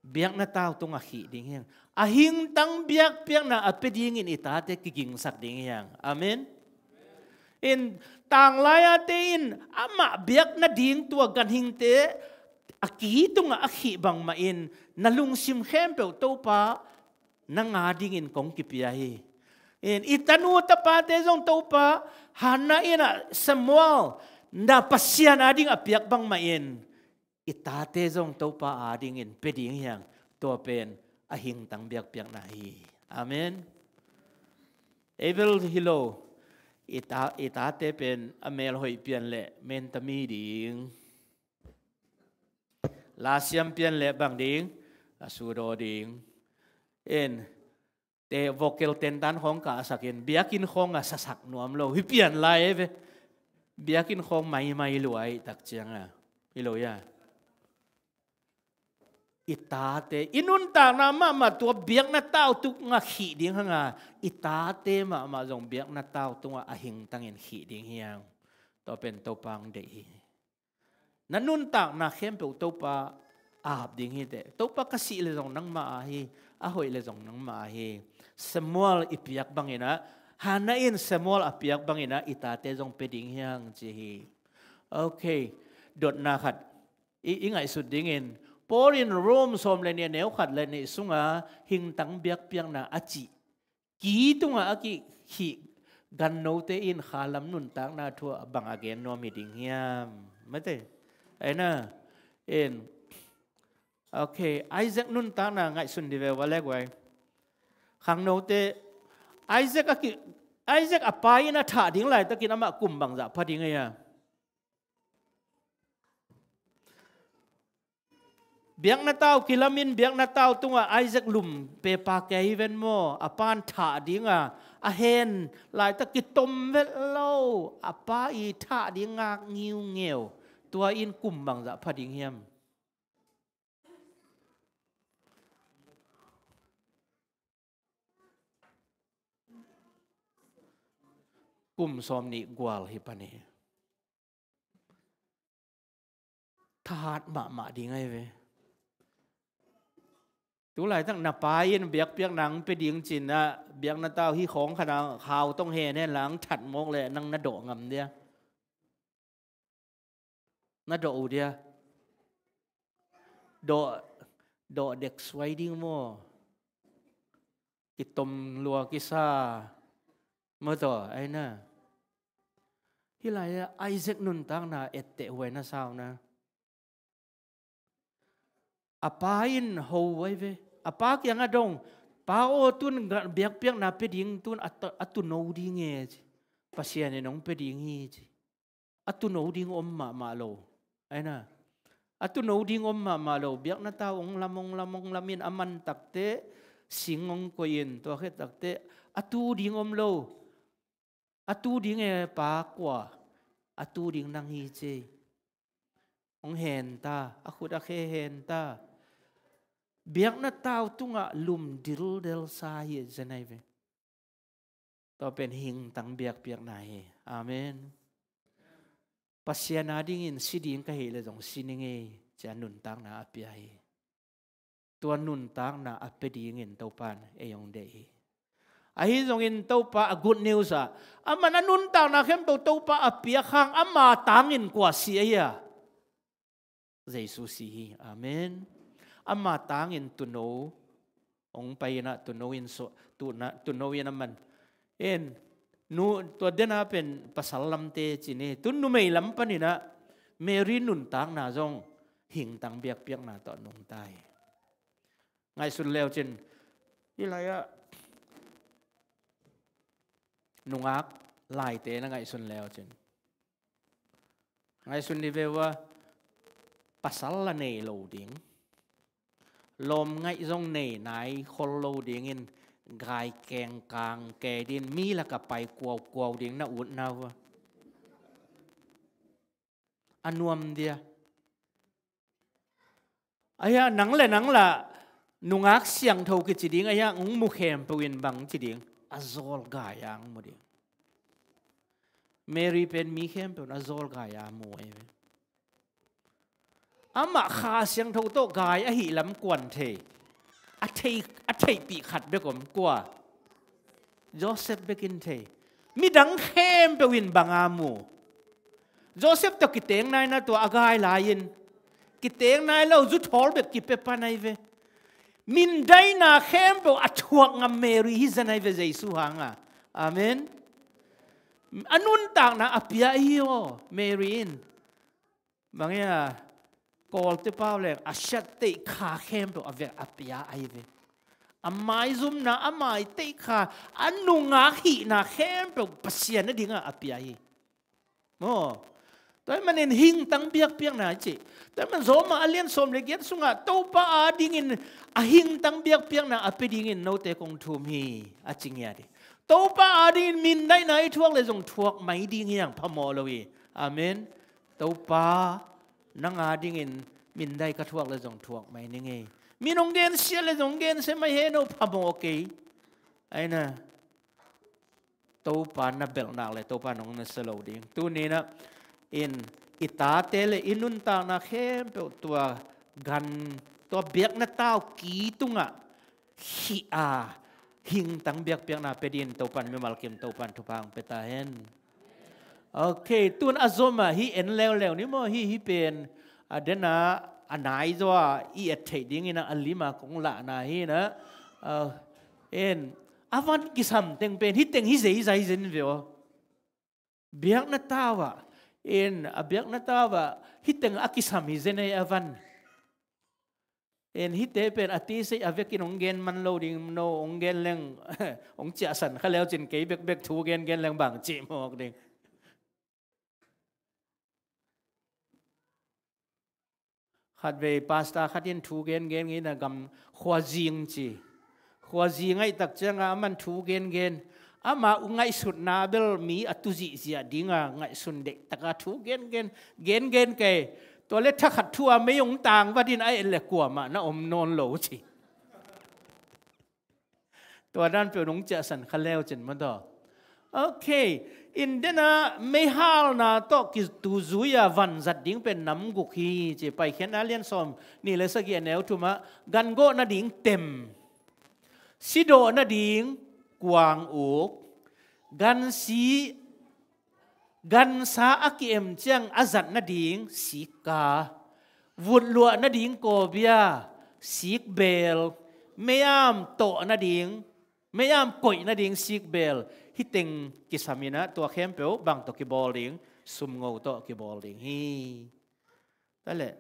Biakna tau tungah khih ding hi hang. A hingtang biakpiakna a pia dingin i tate kigingsak ding hi hang. Amen. In, tanglai-ate in amah biakna ding tua ganhingte a ki tungah a khih bangmah in, na lungsim khempeuh Topa nang a dingin kong kipia hi. In, i tanu tapate zong Topa, Hannah in ah Samuel na Pasian a ding a piak bangmah in, i tate zong Topa a dingin pia ding hi hang. Tua pen a hingtang biakpiakna hi. Amen. Abel hi lo. I ta, i tate pen a mel hoih pian leh mentami ding. La siam pian leh bang ding, a sudaw ding. In, te vocal tentan khawng kahsak in, biakinn khawng a sasak nuam lo. Hih pian lai e ve. Biakinn khawng maimai lua ahih tak ciangin. Hi lo ia. I tate, i nuntakna mahmah tua biakna tau tungah khih ding hang a, i tate mahmah zong biakna tau tungah a hingtangin khih ding hi hang. Tua pen Topa hong deih hi. Na nuntakna khempeuh Topa a ap ding hi teh. Topa, ka sih leh zong nangmah a hi, a hoih leh zong nangmah a hi. Samuel i piak bangin ah, Hannah in Samuel a piak bangin ah, i tate zong pia ding hi hang ci hi. Ok, dotna khat i, i ngaihsut dingin, Paul in Rom sawm leh nih, neu khat leh nih sungah hingtang biakpiakna a cih ki tungah a kikhih gannote in khalam nuntakna thu ah bang a gen nuam hi ding hiam? Mate. Ahi na. In. Ok, Isaac nuntakna ngaihsun dih ve, va lek vai. Khangnote, Isaac a ki, Isaac a pa in a thah ding laitakin amah kum bangzah pha ding ei a? Biakna tau kilamin, biakna tau tungah Isaac lum pepa kei ven maw? A pan thah dinga a hen laitak kitom vet lo. A pa i thah ding ngak ngiungeu. Tua in kum bangzah pha ding hiam? Kum sawm nih gual hi pan hi. Thahat mahmah ding ahi ve. Tu laitak na pa in biakpiak nang pe ding cin ah, biakna tau hi khawng khat ah khau tong hen hen lang that mawk leh nang na dawh ngam dia? Na dawh uh dia? Dawh, dawh dek suai ding maw? Kitom lua kisa. Maw taw, ahi na. Hih lai-ah Isaac nuntakna etteh huai na sau na. A pa in ho huai ve. A pa kiangah dong, Pa aw, tun biakpiakna pe ding, tun a tu, a tuuno ding e ci. Pasian in hong pe ding hi ci. A tuuno ding om mahmah lo. Ahi na. A tuuno ding om mahmah lo. Biakna tau hong lam, hong lam, hong lam in a man takte, sing hong koih in, tua khit takte, a tuu ding om lo. A tuu ding e pa, kua? A tuu ding nang hi ci. Hong hen ta, a khut a khe hen ta. Biakna tau tungah lum dildel sa hi zen ahi ve. Tua pen hingtang biakpiakna hi. Amen. Pasian a dingin si ding ka hih leh zong si ning ei, ci-a nuntakna a pia hi. Tua nuntakna a pia dingin Topa in ei hong deih hi. Ahi zongin Topa a good news ah, aman a nuntakna khempeuh Topa a piak hang ama tangin kua si ahi a? Jesu si hi. Amen. Ama tangin tuuno hong pai in ah, tuuno in so, tuuno, tuuno in aman. En, nu, tua dena pen pasal lamte ci ni. Tun numei lam panin ah Mary nuntakna zong hingtang biakpiakna tawh nungta hi. Ngaihsun leu cin, hih lai-ah nungak laite na ngaihsun leu cin, ngaihsun ni ve ua, pasal la nei lo ding, lawm ngaih zong nei nai khol lo dingin, gai kengkang ke din, mi laka pai kuaukuau ding na utna ua, a nuam dia. Ahi a, nang le nang la nungak siangtho kici ding ahi a, hong mu khempeuh in bang ci ding, a zawl gai a hong mu ding. Mary pen mi khempeuh in a zawl gai a mu ahi ve. Amah Kha Siangtho tawh gai ahih lam kuan thei. A thei, a theihpih khat bek om, kua? Joseph bekin thei. Midang khempeuh in bang a mu? Joseph tawh kiteng nai na, tua a gai lai-in kiteng nai lo, zuthawl bek kipia pan ahi ve. Mindaina khempeuh a thuak ngam Mary hi zen ahi ve Jesu hanga. Amen. A nuntakna a pia hi aw, Mary in. Bang hia, Kawlte pau leng a siat teih kha khempeuh a vek a pia ahi ve. A maizumna, a mai teih kha, a nungak hihna khempeuh Pasian a dinga a pia hi. Maw? Tua ahih manin hingtang biakpiakna a ci. Tua ahih man Roma a lian sawm le giat sungah Topa adingin a hingtang biakpiakna a pia dingin note kong thum hi, a ci ngiat hi. Topa adingin mindaina i thuak le zong thuak mai ding hi hang, phamawh lo hi. Amen. Topa, nang adingin mindai ka thuak le zong thuak mai ning ei. Min hong gensia le zong gensia mai hen aw, phamawh kei. Aina, Topa na belhnak le Topa nong na sia lo ding. Tuni-in ah, in i tate le i nuntakna khempeuh tua gan, tua biakna tau ki tungah khih a, hingtang biakpiakna pia dingin Topan mimal kim Topan thupha hong pia ta hen. Ok, tun a zom ah hih en leuleu ni maw, hih, hih pen a dena a nai zaw a i et theih dingin a lim a kong lahna hi na. Ah, en, a van kisam teng pen hih teng hi zeizai zen ve aw. Biakna tau ah, en, a biakna tau ah hih teng a kisam hi zen ei a van. En, hihte pen a ti sei a vekin hong gen man lo ding, no, hong gen leng hong ciahsan kha leu cin kei bekbek thu gengen leng bang cih mawk ding. Khatvei pastor khat in thu gengen in a gam, khuazing ci. Khuazing ahih tak cianga aman thu gengen. Amah ngaihsutna bel mi a tu zihziah dinga ngaihsun deihtaka thu gengen, gengen kei. Tua le thakhat thu a mei hong tangvat in a et le kuamah na om nawn lo ci. Tua dan peuh nong ciahsan kha leu cin maw taw. Ok. In dena meihalna tawh kitu zui a vanzat ding pen nam guk hi ci. Paikhiatna lian sawm nih le sagih a neu thumah, gangawh nading tem, sidawh nading kuang uk, gansi, gansa a ki-em ciang a zat nading sikka, vutluah nading kawbia, sikbeel, mei-am tawh nading, mei-am koih nading sikbeel, hih teng kisam in ah tua khempeuh bang tawh kibawl ding, sumngo tawh kibawl ding hi. Tua leh,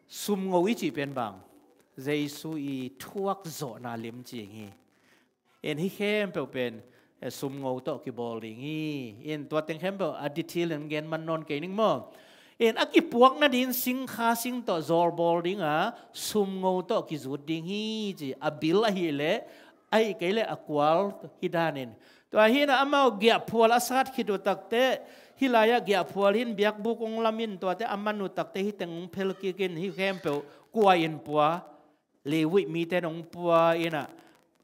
sumngo i cih pen bang, Jesu i thuak zawhna lim cing hi. En, hih khempeuh pen, eh, sumngo tawh kibawl ding hi. En, tua teng khempeuh a detail in gen man nawn kei ning maw. En, a kipuak nading singkha sing tawh zawlbawl dinga sumngo tawh kizut ding hi ci. A bil ahih leh, ahih kei leh a kual hi danin. Tua hi-in ah amau giahphual a sat khit uh takteh, hih lai-ah giahphual hi-in biakbuk hong lam in, tuate a man uh takteh hih teng hong phel kik in, hih khempeuh kua in pua, Levi mite in hong pua in ah,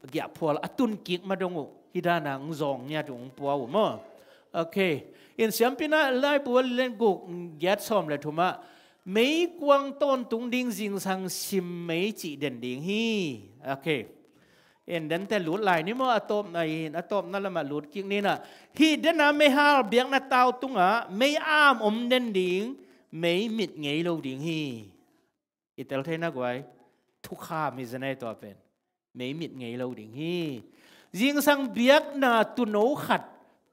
giahphual a tun kik ma dong uh, hih dana hong zawng ngiat uh, hong pua uh maw. Ok. In Siampina Laibu a lian guk, giat sawm le thumah, meikuang tawntung ding zingsang simmei cih den ding hi. Ok. En den teh lut lai ni maw, a tawpna in, a tawpna lamah lut kik ni na. Hih den a meihal biakna tau tungah mei-am om den ding, mei mit ngei lo ding hi. I tel thei na guai, thukham hi zen ei tua pen. Mei mit ngei lo ding hi. Zingsang biakna tuuno khat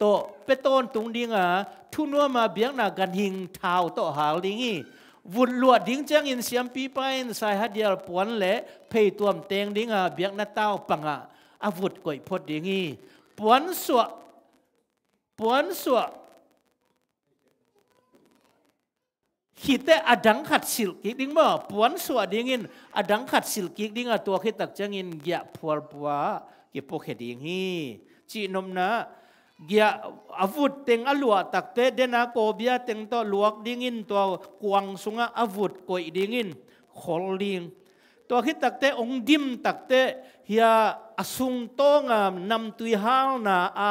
tawh pia tawntung dinga, thunuama biakna ganhing thau tawh hal ding hi. Vut luah ding ciangin siampipa in saihadial puan le pheituam teng dinga biakna tau pangah a vut koih phot ding hi. Puan suah, puan suah khit teh a dang khat silh kik ding maw? Puan suah dingin a dang khat silh kik dinga, tua khit tak ciangin giahphual pua-ah kipuakhia ding hi. Cihnopna, giah a vut teng a luah tak teh, den a kawbia teng tawh luak dingin tua kuang sungah a vut koih dingin khol ding. Tua khit tak teh hong dim tak teh, hia a sung tawnga namtui halna a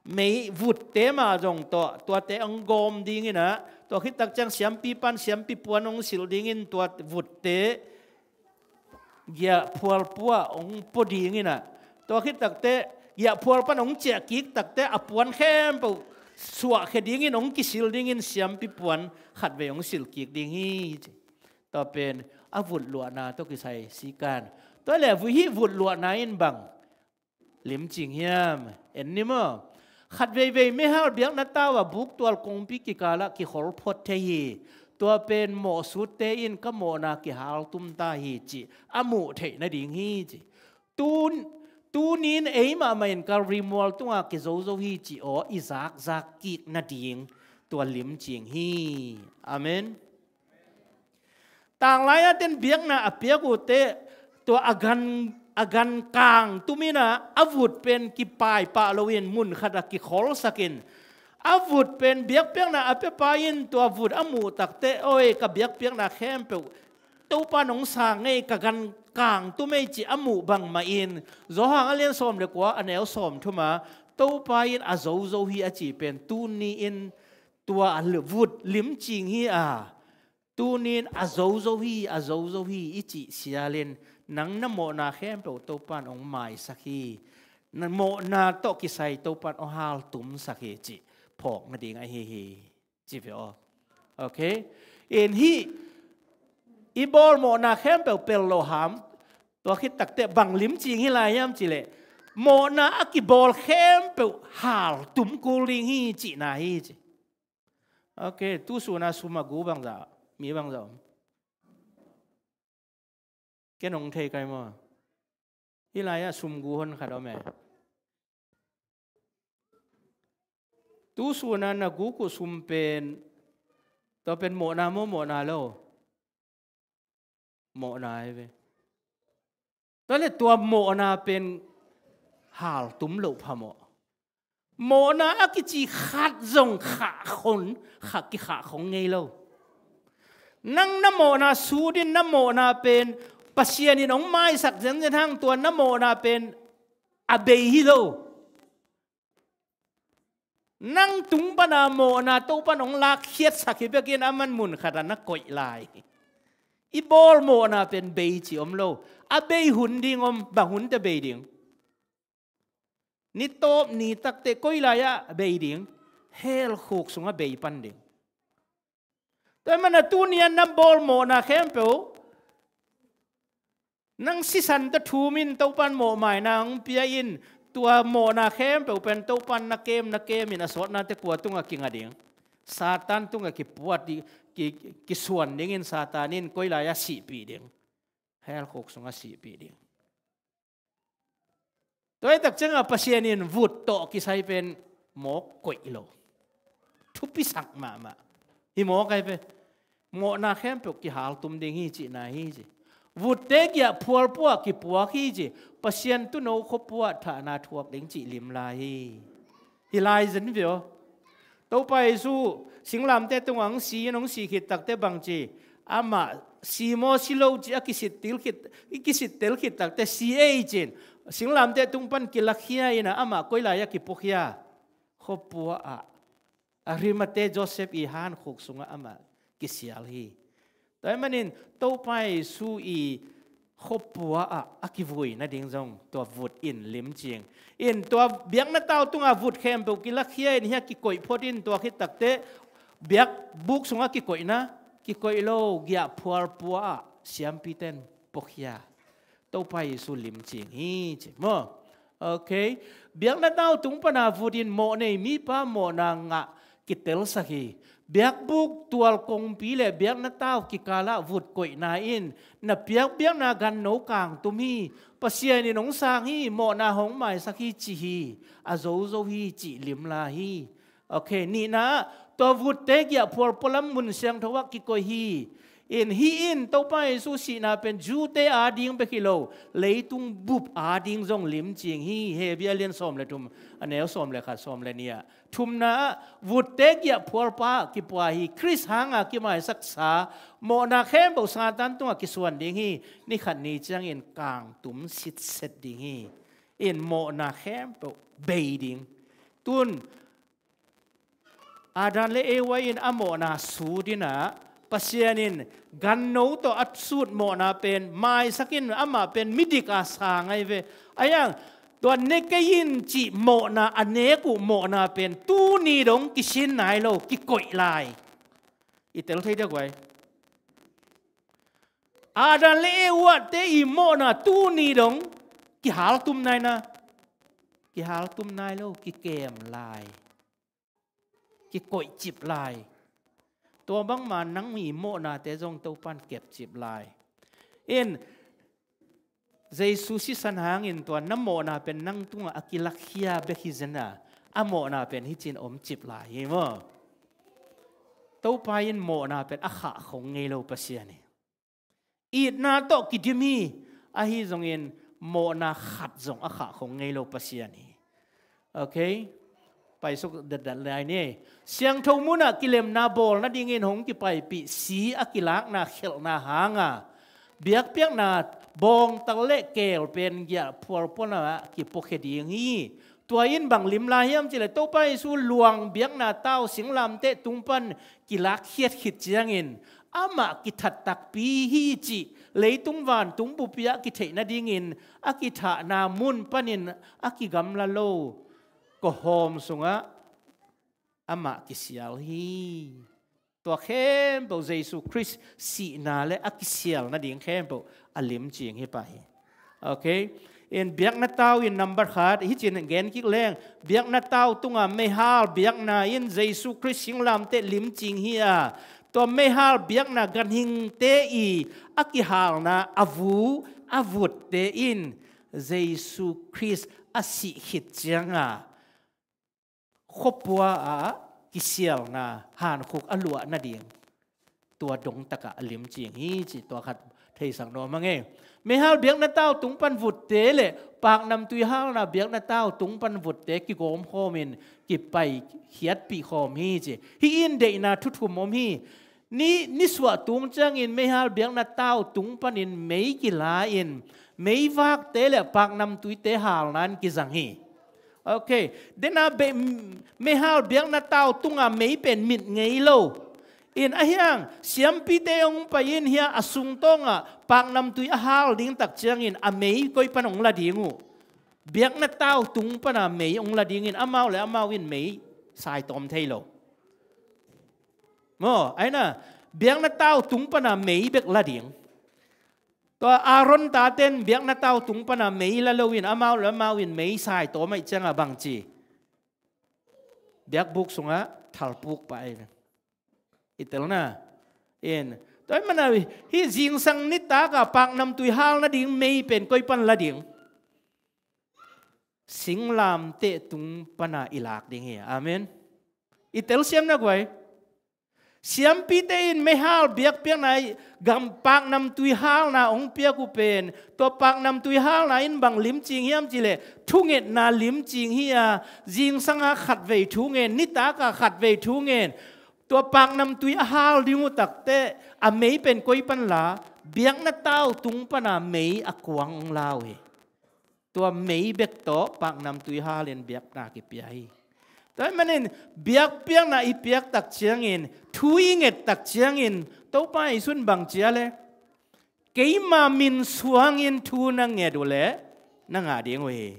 mei vutte mah zong tawh, tuate hong gawm dingin ah, tua khit tak ciang siampipan siampi puan hong silh dingin tua vutte giahphual pua-ah hong pua dingin ah, tua khit tak teh giahphual pan hong ciah kik tak teh a puan khempeuh suahkhia dingin hong kisil dingin siampi puan khatvei hong silh kik ding hi ci. Tua pen a vut luahna tawh kisai sikan. Tua leh vui hih vut luahna in bang limcing hiam? En ni maw? Khat veivei meihal biakna tau a buktual kongpi kikalah kikhol phot thei hi. Tua pen mawhsutte in ka mawhna kihaltum ta hi cih a muh theih nading hi ci. Tun, tunin ei mahmah in Kalvari mual tunga kizozo hi cih aw i zakzak kik nading tua limcing hi. Amen. Tanglai-a ten biakna a piak uh teh, tua a gan, a gan kang tumin ah, a vut pen kipaipah loin mun khatah kikholsakin, a vut pen biakpiakna a piapa in tua vut a muh tak teh, oi, ka biakpiakna khempeuh Topa nong sang ngei, ka gan kang tum ei cih a muh bangmah in, Johan a lian sawm le kua, a neu sawm thum ah, Topa in a zozo hi a cih pen tuni-in tua a vut limcing hi a, tunin a zozo hi, a zozo hi i cih sialin, nang na mawhna khempeuh Topa in hong maisak hi. Na mawhna tawh kisai Topa in hong haltumsak hi cih phawk nading ahi hi. Ci ve aw. Okay? In hih i bawl mawhna khempeuh pel lo ham. Tua khit tak teh bang limcing hi lai hiam cih leh, mawhna a kibawl khempeuh haltum kul ding hi cihna hi ci. Ok, tu sun a sum a gu bangzah, mi bangzah om? Ken hong thei kai maw? Hih lai-ah sum gu hon khat om e. Tu sun a na guk uh sum pen, tua pen mawhna maw, mawhna lo? Mawhna hi ve. Tua leh tua mawhna pen haltum loh phamawh. Mawhna a kici khat zong khah khong, khah kikhah khong ngei lo. Nang na mawhna sut in, na mawhna pen Pasian in hong maisak zenzen hang, tua na mawhna pen a bei hi lo. Nang tung pana mawhna Topan hong lakkhiatsak hi bekin, aman mun khatah na koih lai. I bawl mawhna pen bei ci om lo. A bei hun ding om, bang hun teh bei ding? Ni tawp ni takteh koi lai-ah bei ding? Hell khuk sungah bei pan ding. Tua ahih manin tuni-a na bawl mawhna khempeuh, nang sisan tawh thum in Topan mawhmaina hong pia in, tua mawhna khempeuh pen Topan na kem, na kem in a sawtna teh kua tungah kinga ding? Satan tungah kipuat ding, ki, kisuan dingin Satan in koi lai-ah sihpih ding? Hell khuk sungah sihpih ding. Tua hi tak ciangah Pasian in vut tawh kisai pen mawk koih lo. Thupisak mahmah. Hi mawk ai pe. Mawhna khempeuh kihaltum ding hi cihna hi ci. Vutte giahphual pua-ah kipuak hi ci. Pasian tuuno khua pua-ah thahna thuak ding cih lim lai hi. Hi lai zen ve aw. Topa Jesu singlamteh tungah hong si in, hong sih khit takteh bang ci? Amah si maw, si lo ci a kisittel khit, i kisittel khit takteh si ei ci-in, singlamteh tung pan kilakhia in ah, amah koi lai-ah kipuakhia? Khua pua-ah, Arimathea Joseph i hankhuk sungah amah kisial hi. Tua ahih manin Topa Jesu i khuapua ah a kivui nading zong tua vut in limcing. In tua biakna tau tungah vut khempeuh kilakhia in hia kikoih phot in tua khit takteh biakbuk sungah kikoihna, kikoih lo, giahphual pua ah siampiten puakhia. Topa Jesu limcing hi ci maw? Ok. Biakna tau tung pana vut in mawh nei mipa mawhna ngah kitelsak hi. Biakbuk tual kongpi le biakna tau kikalah vut koihna in na piakbiakna ganno kangtum hi. Pasian in hong sang hi, mawhna hong maisak hi ci hi. A zozo hi cih limla hi. Ok, nihna ah tua vutte giahphual pualam mun siangtho ah kikoih hi. In hih in Topa Jesu sihna pen Jew-te ading bek hi lo, leitung bup ading zong limcing hi. Hebrew lian sawm le thum, a neu sawm le khat, sawm le nih ah. Thumna ah vutte giahphual pa ah kipua hi. Khrist hanga kimaisaksa mawhna khempeuh Satan tungah kisuan ding hi. Ni khat ni ciangin kangtum sitset ding hi. In mawhna khempeuh bei ding. Tun Adam le Eva in a mawhna sut in ah Pasian in ganno tawh a sut mawhna pen maisak in amah pen midik a sa ngai ve. Ayang tua ne kei in cih mawhna a nek uh mawhna pen tuni dong kisin nai lo, kikoih lai. I tel thei dek uai. Adam le Eva te i mawhna tuni dong kihaltum nai na. Kihaltum nai lo, kikem lai. Kikoihcip lai. Tua bangma nang i mawhnate zong Topan kepcip lai. In Jesu sisan hangin tua na mawhna pen nang tungah a kilakhia bek hi zena, a mawhna pen hicin omcip lai hi maw? Topa in mawhna pen a khah khong ngei lo Pasian hi. Itna tawh kidim hi. Ahi zongin mawhna khat zong a khah khong ngei lo Pasian hi. Ok. Paisuk datdat lai ni. Siangtho munah kilemna bawl nadingin hong kipaipih si a kilakna khelhna hanga biakpiakna bawngtal le keel pen giahphual pualam ah kipuakhia ding hi. Tua in bang limla hiam cileh Topa Jesu luang biakna tau singlamteh tung pan kilakkhiat khit ciangin amah kithat takpi hi cih leitung vantung bupi ah kitheih nadingin a kithahna mun panin a kigamla lo kawhawm sungah amah kisial hi. Tua khempeuh Jesu Khrist sihna le a kisial nading khempeuh a limcing hi pah hi. Ok. In biakna tau in number khat hicin gen kik leng, biakna tau tunga meihal biakna in Jesu Khrist singlamteh limcing hi a, tua meihal biakna ganhingte i a kihalna a vu a vutte in Jesu Khrist a sih khit cianga khuapua ah kisialna hankhuk a luah nading tua dongtakah a limcing hi cih tua khat theisak nuam hang e. Meihal biakna tau tung pan vutte le paknamtui halna biakna tau tung pan vutte kigawmkhawmin kipaikhiatpih khawm hi ci. Hih in deihna thu thum om hi. Ni, nisuah tung ciangin meihal biakna tau tung panin mei kila in meivakte le paknamtuite halna in kizang hi. Ok. Dena be, meihal biakna tau tunga mei pen mit ngei lo. In ahiang siampite hong pai in hia a sungtawngah paknamtui a hal ding tak ciangin a mei koi pan hong la ding uh? Biakna tau tung pana mei hong la dingin amau le amau in mei saitawm thei lo. Maw, aina biakna tau tung pana mei bek la ding. Tua Aaron taten biakna tau tung pana mei la loin amau le amau in mei saitawm aih cianga bangci biakbuk sungah thalpuk pah ahi. I telna in tua mana hi zingsang nitaka paknamtui hal nading mei pen koi pan la ding? Singlamteh tung pana i lak ding hi. Amen. I telsiam na guai. Siampite in meihal biakpiakna gam paknamtui halna hong piak uh pen tua paknamtui halna in bang limcing hiam cileh thungetna limcing hi a, zingsanga khatvei thungen, nitaka khatvei thungen. Tua paknamtui a hal ding uh takteh a mei pen koi pan la? Biakna tau tung pana mei a kuang hong la uh hi. Tua mei bek tawh paknamtui halin biakna kipia hi. Tua manin biakpiakna i piak tak ciangin thu i nget tak ciangin Topa i sun bang cia le keima min suangin thu na nget uh leh na ngah ding uh hi.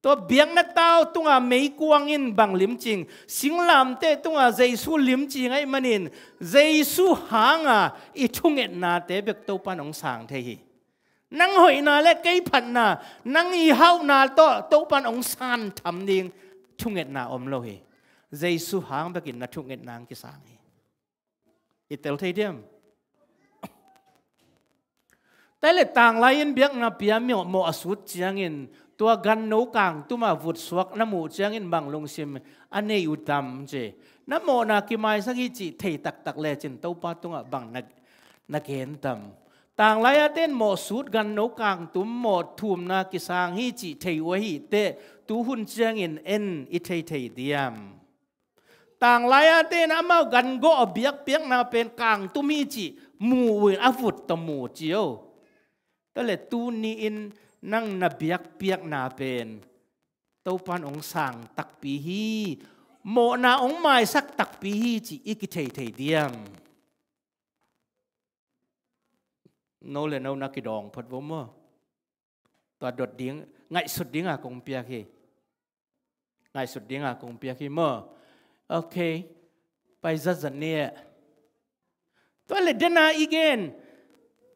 Tua biakna tau tunga meikuang in bang limcing, singlamteh tunga Jesu limcing ahih manin Jesu hanga i thungetnate bek Topan hong sang thei hi. Nang hoihna le kei phatna, nang i hauhna tawh Topan hong san tham ding thungetna om lo hi. Jesu hang bekin na thungetna hong kisang hi. I tel thei diam? Tua le tanglai in biakna pia mawh, mawh a sut ciangin tua ganno kangtuma vutsuak na muh ciangin bang lungsim a nei uh tam ci. Na mawhna kimaisak hi cih thei taktak lecin Topa tungah bang na, na gen tam? Tanglai a ten mawh sut ganno kangtum mawh thumna kisang hi cih thei uh ahi teh tuhun ciangin en i thei thei diam? Tanglai a ten amau gan gawh a biakpiakna pen kangtum hi cih mu uh in a vut tawh mu ci o. Tua le tuni in nang na biakpiakna pen Topan hong sang takpi hi, mawhna hong maisak takpi hi cih i kithei thei diam? No le no na kidawng phot vo maw? Tua dot ding, ngaihsut dinga kong piak hi. Ngaihsut dinga kong piak hi maw? Ok. Pai zatzat ni. Tua le dena i gen,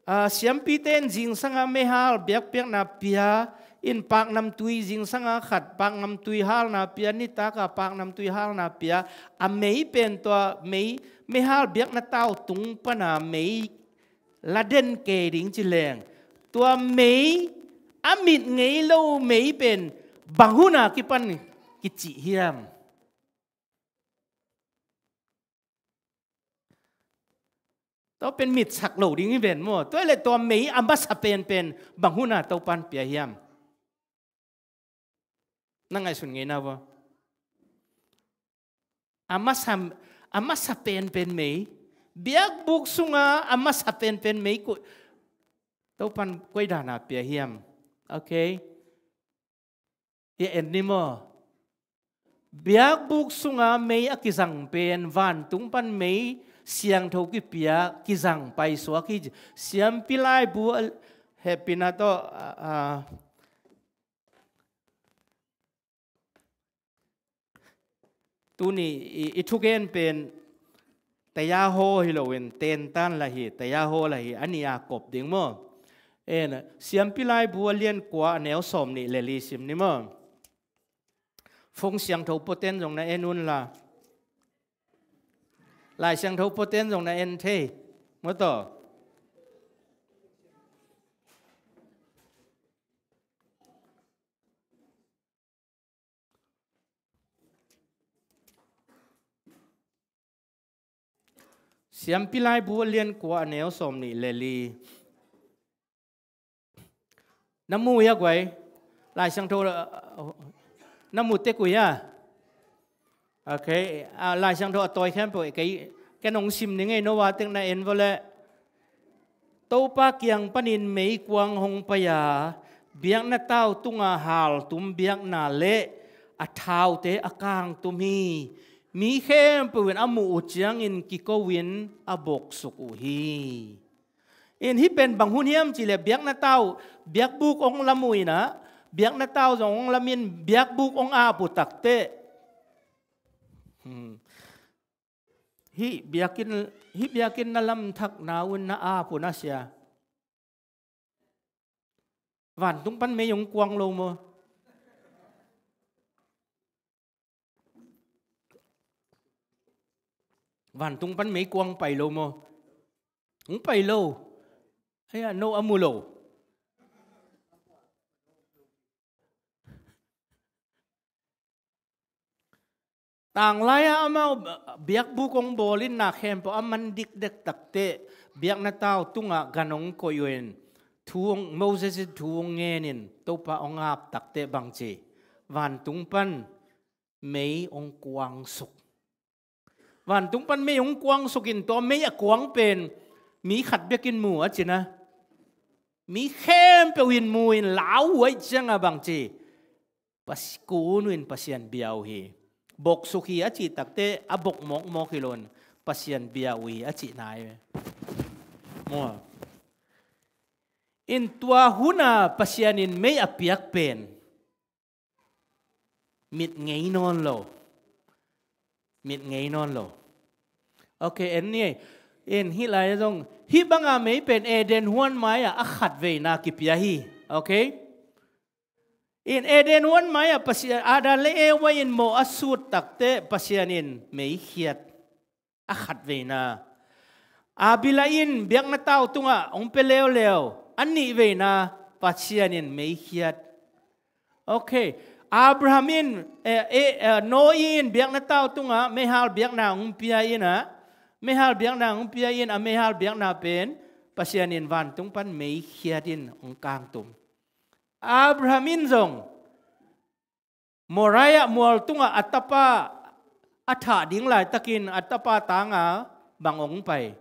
ah, siampite in zingsanga meihal biakpiakna pia, in paknamtui zingsanga khat paknamtui halna pia, nitaka paknamtui halna pia, a mei pen tua mei, meihal biakna tau tung pana mei laden kei ding ci leng, tua mei a mit ngei lo mei pen bang huna kipan kicih hiam? Tua pen mitsak lo ding hi ven maw? Tua le tua mei a masa penpen bang huna Topan pia hiam? Na ngaihsun ngei na vo. A masa, a masa penpen mei, biakbuk sunga a masa penpen mei koi, Topan koi dana pia hiam? Ok. I en ni maw? Biakbuk sunga mei a kizang pen vantung pan mei siangtho kipia kizang paisuak hi. Siampi laibu a hehpihna tawh, a, a, tuni i, i thugen pen tayaho hi loin tentan la hi, tayaho la hi, a nih a kop ding maw? En, siampi laibu a lian kua a neu sawm nih le li sim ni maw? Phung siangtho poten zong na en un la. Lai siangtho poten zong na en thei. Maw taw? Siampi laibu a lian kua a neu sawm nih le li. Na mu hia guai? Lai siangtho, na mu tek uh hia? Ok, ah, Lai siangtho a tawi khempeuh kei, ken hong sim ni ngei, no a tek na en vo le. Topa kiang panin meikuang hong pai a, biakna tau tunga haltum biakna le a thaute a kangtum hi. Mi khempeuh in a muh uh ciangin kiko in a boksuk uh hi. In hih pen bang hun hiam cih leh biakna tau, biakbuk hong lam uh in ah, biakna tau zong hong lam in biakbuk hong ap uh takteh. Hmm. Hih biakinn, hih biakinn na lamthak na un na ap uh na sia. Vantung pan mei hong kuang lo maw? Vantung pan mei kuang pai lo maw? Hong pai lo. Aia, no a mu lo. Tanglai-ah amau biakbuk hong bawl in na khempeuh a man dikdek takteh, biakna tau tungah gan hong koih uh in, thu hong, Moses in thu hong ngen in, Topa hong ap takteh bang ci, vantung pan mei hong kuangsuk. Vantung pan mei hong kuangsuk in, tua mei a kuang pen mi khat bek in mu a ci na. Mi khempeuh in mu in lau uh ahih ciangah bang ci, Pas-, kun uh in Pasian bia uh hi. Boksuk hi a cih takteh a bok mawkmawk hi lo in Pasian bia uh hi a cih nai ve. Maw? In tua huna Pasian in mei a piak pen mit ngei nawn lo. Mit ngei nawn lo. Ok, en ni. In hih lai zong, hih banga mei pen Eden huan mai-ah a khat veina kipia hi. Ok? In Eden huan mai-ah Pasian, Adam le Eva in mawh a sut takte Pasian in mei khiat. A khat veina. Abila in biakna tau tungah hong pia leuleu. A nih veina Pasian in mei khiat. Ok. Abraham in, eh, eh, eh, Noah in biakna tau tungah meihal biakna hong pia in ah, meihal biakna hong pia in, a meihal biakna pen Pasian in vantung pan mei khiat in hong kangtum. Abraham in zong Moriah mual tungah a tapa a thah ding laitakin a tapa tanga bang hong pai?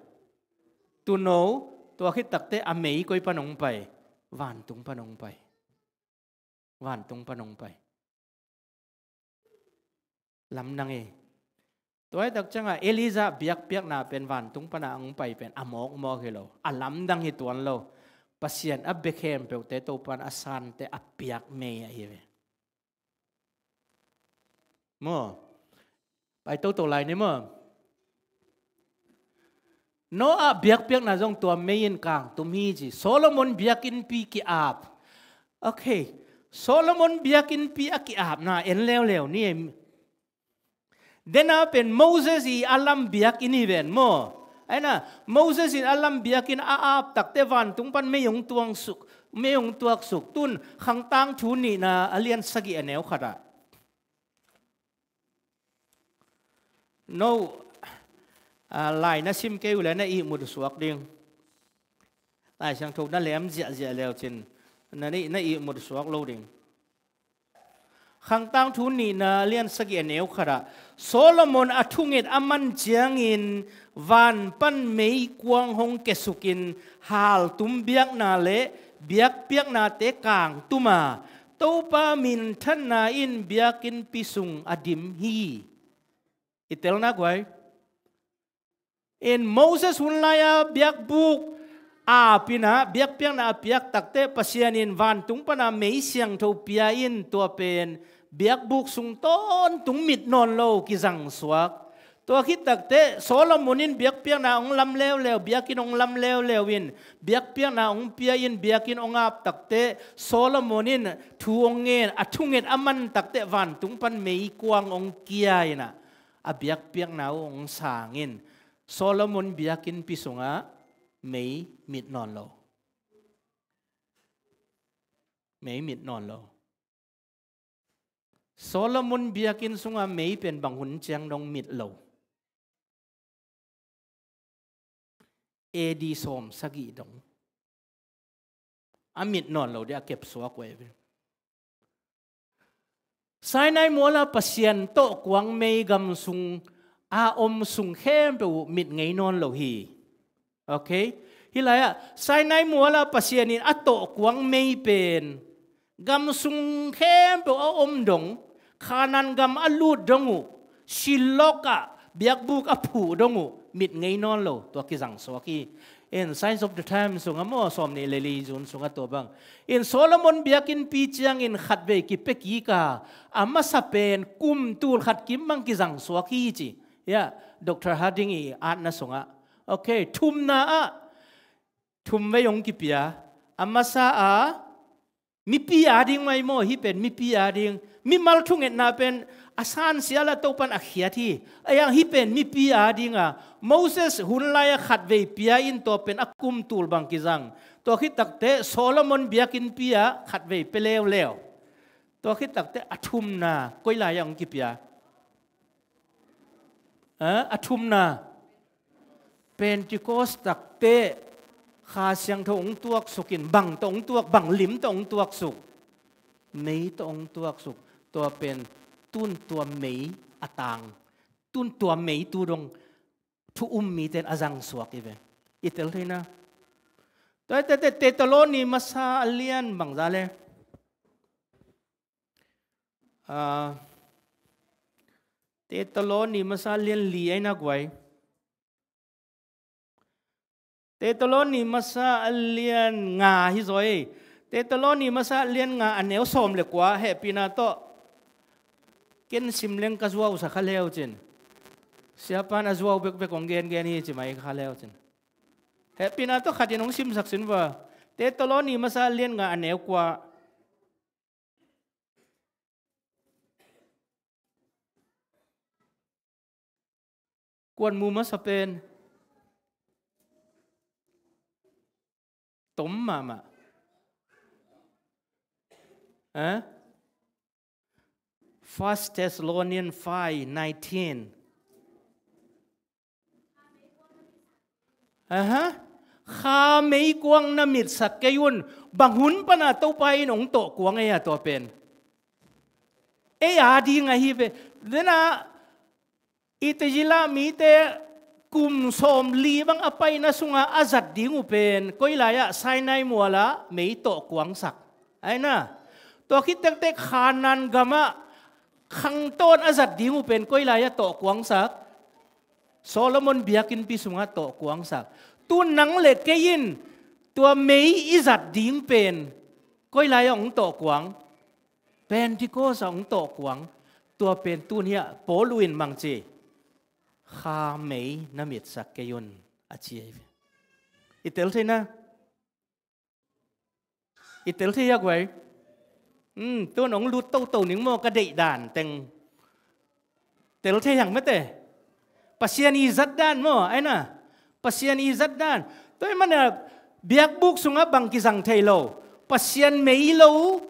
Tuuno, tua khit takte a mei koi pan hong pai? Vantung pan hong pai. Vantung pan hong pai. Lamdang e. Tua hi tak ciangah Elijah biakpiakna pen vantung pana hong pai pen a mawkmawk hi lo. A lamdang hi tuan lo. Pasian a bia khempeuhte Topan a sante a piak mei ahi ve. Maw? Pai toto lai ni maw? Noah biakpiakna zong tua mei in kangtum hi ci. Solomon biakinnpi ki-ap. Ok. Solomon biakinnpi a ki-apna en leuleu ni. Dena pen Moses i a lam biakinn hi ven maw? Aina, Moses in a lam biakinn a ap takte vantung pan mei hong tuaksuk, mei hong tuaksuk. Tun Khangtang thu nihna a lian sagih a neu khatah. No, a, lai na sim kei uh le na ihmut suak ding. Lai Siangtho na lem ziahziah leu cin na, na ihmut suak lo ding. Khangtang thu nihna lian sagih a neu khatah Solomon a thunget a man ciangin van pan meikuang hong kesukin haltum biakna le biakpiaknate kangtuma Topa minthanna in biakinnpi sung a dim hi. I telna guai. In Moses hun lai-a biakbuk a ap in ah biakpiakna a piak takte Pasian in vantung pana mei siangtho pia in tua pen biakbuk sung tawntung mit nawn lo kizangsuak. Tua khit takte Solomon in biakpiakna hong lam leuleu, biakinn hong lam leuleu in biakpiakna hong pia in biakinn hong ap takte Solomon in thu hong ngen, a thunget a man takte vantung pan meikuang hong kia in ah a biakpiakna uh hong sang in Solomon biakinnpi sungah mei mit nawn lo. Mei mit nawn lo. Solomon biakinn sungah mei pen bang hun ciang dong mit lo? A D sawm sagih dong. A mit nawn lo dia a kepsuak uh a hi ve. Sinai muala Pasian tawh kuang mei gam sung a om sung khempeuh uh mit ngei nawn lo hi. Ok? Hih lai-ah Sinai muala Pasian in a tawh kuang mei pen gam sung khempeuh a om dong, Khanan gam a lut dong uh, Shiloh ah biakbuk a phuh dong uh mit ngei nawn lo, tua kizangsuak hi. In Signs of the Times sungah maw, sawm nih le li June sungah tua bang. In Solomon biakinnpi ciangin khatvei kipia kik a, a masa pen kum tul khat kim bang kizangsuak hi ci. Ya, Doctor Harding i atna sungah. Ok, thumna ah thumvei hong kipia. A masa a mipi ading mai maw, hih pen mipi ading. Mimal thungetna pen a sansial a Topan a khiat hi. A yang hih pen mipi ading a Moses hun lai-a khatvei pia in tua pen a kum tul bang kizang. Tua khit takte Solomon biakinnpi ah khatvei pia leuleu. Tua khit takte a thumna koi lai-ah hong kipia? A, a thumna Pentecost takte Kha Siangtho hong tuaksuk in, bang tawh hong tuak, bang lim tawh hong tuaksuk? Mei tawh hong tuaksuk. Tua pen tun tua mei a tang, tun tua mei tu dong thu um mite in a zangsuak hi ve. I tel theina. Tua hi tete Tetaloni masa a lian bangza le Ah, Tetaloni masa lian li aina guai. Thessaloni masa a lian nga hi zaw ei. Thessaloni masa a lian nga a neu sawm le kua, hehpihna tawh ken sim leng ka zuausa kha leu cin. Siapan a zuau bekbek hong gengen hi ci mai kha leu cin. Hehpihna tawh khatin hong simsak sin va. Thessaloni masa a lian nga a neu kua. Kuan mu masa pen tom mahmah. Eh? First Thessalonians five nineteen. Aha. Kha meikuang na mitsak kei un. Bang hun pana Topa in hong tawh kuang ei a tua pen. Ei a ding ahi ve. Dena Itizila mite kum sawm li bang a paina sunga a zat ding uh pen koi lai-ah Sinai mualah mei tawh kuangsak. Aina. Tua khit tektek Khanan gamah khangtawn a zat ding uh pen koi lai-ah tawh kuangsak. Solomon biakinnpi sungah tawh kuangsak. Tu nang le kei in tua mei i zat ding pen koi lai-ah hong tawh kuang. Pentecost ah hong tawh kuang. Tua pen tun hiah Paul in mangci. Kha mei na mitsak kei un a ci ahi ve. I tel thei na. I tel thei a guai. Hmm, tun hong lut toto ning maw ka deih dan teng. Tel thei hang mete. Pasian i zat dan maw, aina. Pasian i zat dan. Tua i mana biakbuk sungah bang kizang thei lo. Pasian mei lo.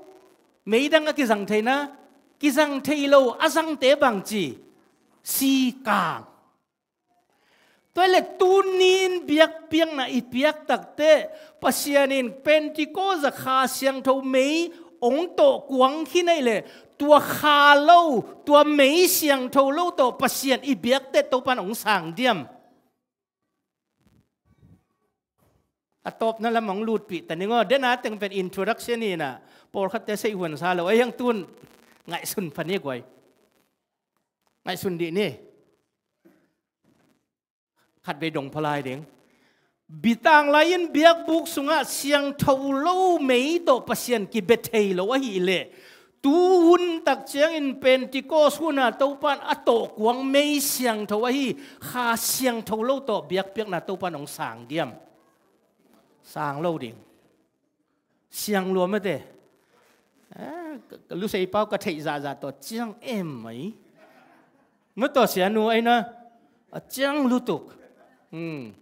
Mei dang a kizang thei na. Kizang thei lo a zangte bang ci. Sikang. Tua le tunin biakpiakna i piak takte Pasian in Pentecost a Kha Siangtho mei hong tawh kuang khin ei le tua kha lo, tua mei siangtho lo tawh Pasian i biakte Topan hong sang diam. A tawpna lam hong lutpih ta ning aw, dena teng pen introduction hi na, pawlkhatte seih huan sa lo, a hiang tun ngaihsun pha ni guai. Ngaihsun dih ni. Khatvei dong phalai ding. Bitang lai-in biakbuk sungah siangtho lo mei tawh Pasian kibia thei lo ahih leh tuhun tak ciangin Pentecost hunah Topan a tawh kuang mei siangtho ahi Kha Siangtho lo tawh biakpiakna Topan hong sang diam? Sang lo ding. Siang lua mate. Ah, ka, ka lusei pau ka theih zahzah tawh ciang em mai. Mataw sianu aina a ciang lutuk. Hmm.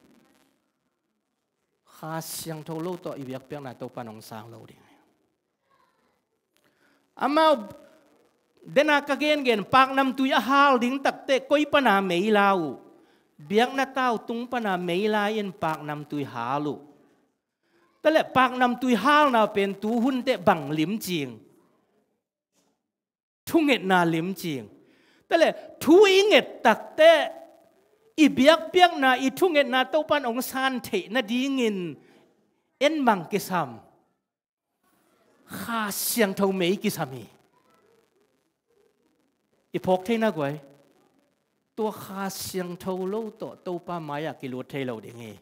Kha Siangtho lo tawh i biakpiakna Topan hong sang lo ding. Amau dena ka gengen paknamtui a hal ding takte koi pana mei la uh. Biakna tau tung pana mei la in paknamtui hal uh. Tale paknamtui halna pen tuhun teh bang limcing. Thungetna limcing. Tale thu i nget takte i biakpiakna i thungetna Topan hong san theih nadingin en bang kisam. Kha Siangtho mei kisam hi. I phawk theihna guai. Tua Kha Siangtho lo tawh Topa mai-ah kilut thei lo ding hi.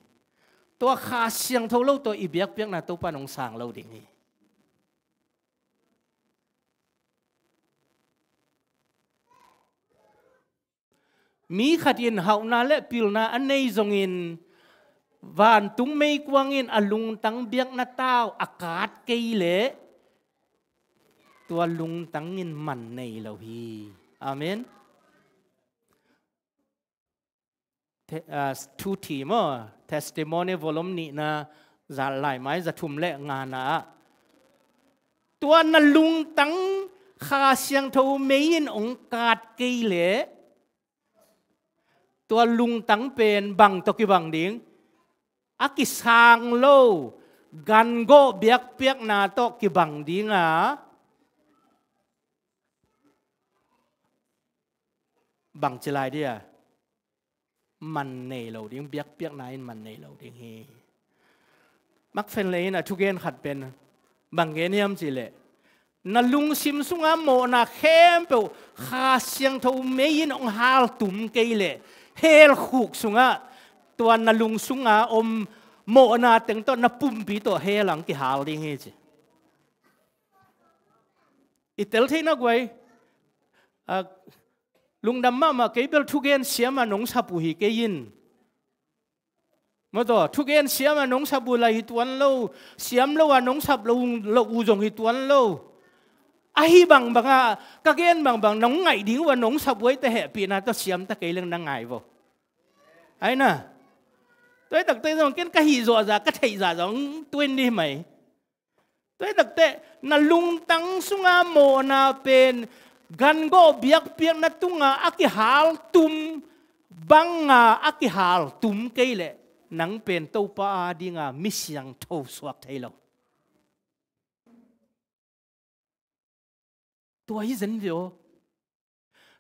Tua Kha Siangtho lo tawh i biakpiakna Topan hong sang lo ding hi. Mi khat in hauhna le pilna a nei zongin vantung meikuang in a lungtang biakna tau a kat kei leh tua lungtang in man nei lo hi. Amen. Te, ah, thu thi maw, testimony volume nihna, za lai mai za thum le ngana ah tua na lungtang Kha Siangtho mei in hong kat kei leh tua lungtang pen bang tawh kibang ding? A kisang lo gangawh biakpiakna tawh kibang ding a, bang ci lai dia? Man nei lo ding, biakpiakna in man nei lo ding hi. Makfen lei in a thugen khat pen bang gen hiam cih leh na lungsim sunga mawhna khempeuh Kha Siangtho mei in hong haltum kei leh hell khuk sungah tua na lung sunga om mawhna teng tawh na pumpi tawh hell ah kihal ding hi ci. I tel theihna guai, a, lungdam mahmah, kei bel thugen siam a nong sap uh hi kei in. Maw taw, thugen siam a nong sap uh lai hi tuan lo, siam lo a nong sap lo, lo uh zong hi tuan lo. Ahi bangbang a, ka gen bangbang nong ngaih ding uh a nong sap uh ahi ta, hehpihna tawh siam ta kei leng na ngai vo. Ai na. Tua hi takte zong ken ka hih zawh zah, ka theih zah zong tuin dih mai. Tua hi takte na lungtang sunga mawhna pen gangawh biakpiakna tunga a kihaltum banga a kihaltum kei leh nang pen Topa adinga mi siangtho suak thei lo. Tua hi zen ve aw.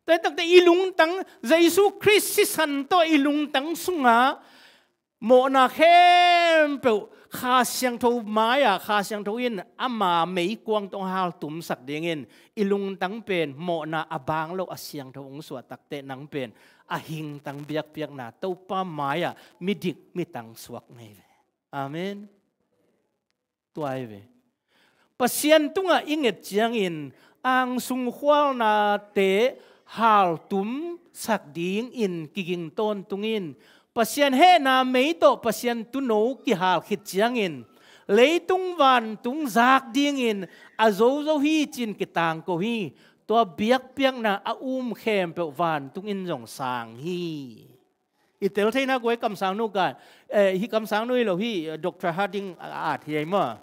Tua hi takte i lungtang, Jesu Khrist sisan tawh i lungtang sunga mawhna khempeuh Kha Siangtho mai-ah, Kha Siangtho in ama meikuang tawh hong haltumsak dingin i lungtang pen mawhna a bang lo a siangtho hong suah takte nang pen a hingtang biakpiakna Topa mai-ah midik mitang suak ngei ve. Amen. Tua hi ve. Pasian tungah i nget ciangin angsung khualnate haltumsak dingin kiging tawntung in, Pasian hehna mei tawh Pasian tuuno kihal khit ciangin leitung vantung zak dingin a zozo hi ci-in kitangko hi. Tua biakpiakna a um khempeuh vantung in zong sang hi. I tel theihna guai, kamsangnu ka, eh, hi kamsangnu hi lo hi, eh, Doctor Harding a at hi ei maw.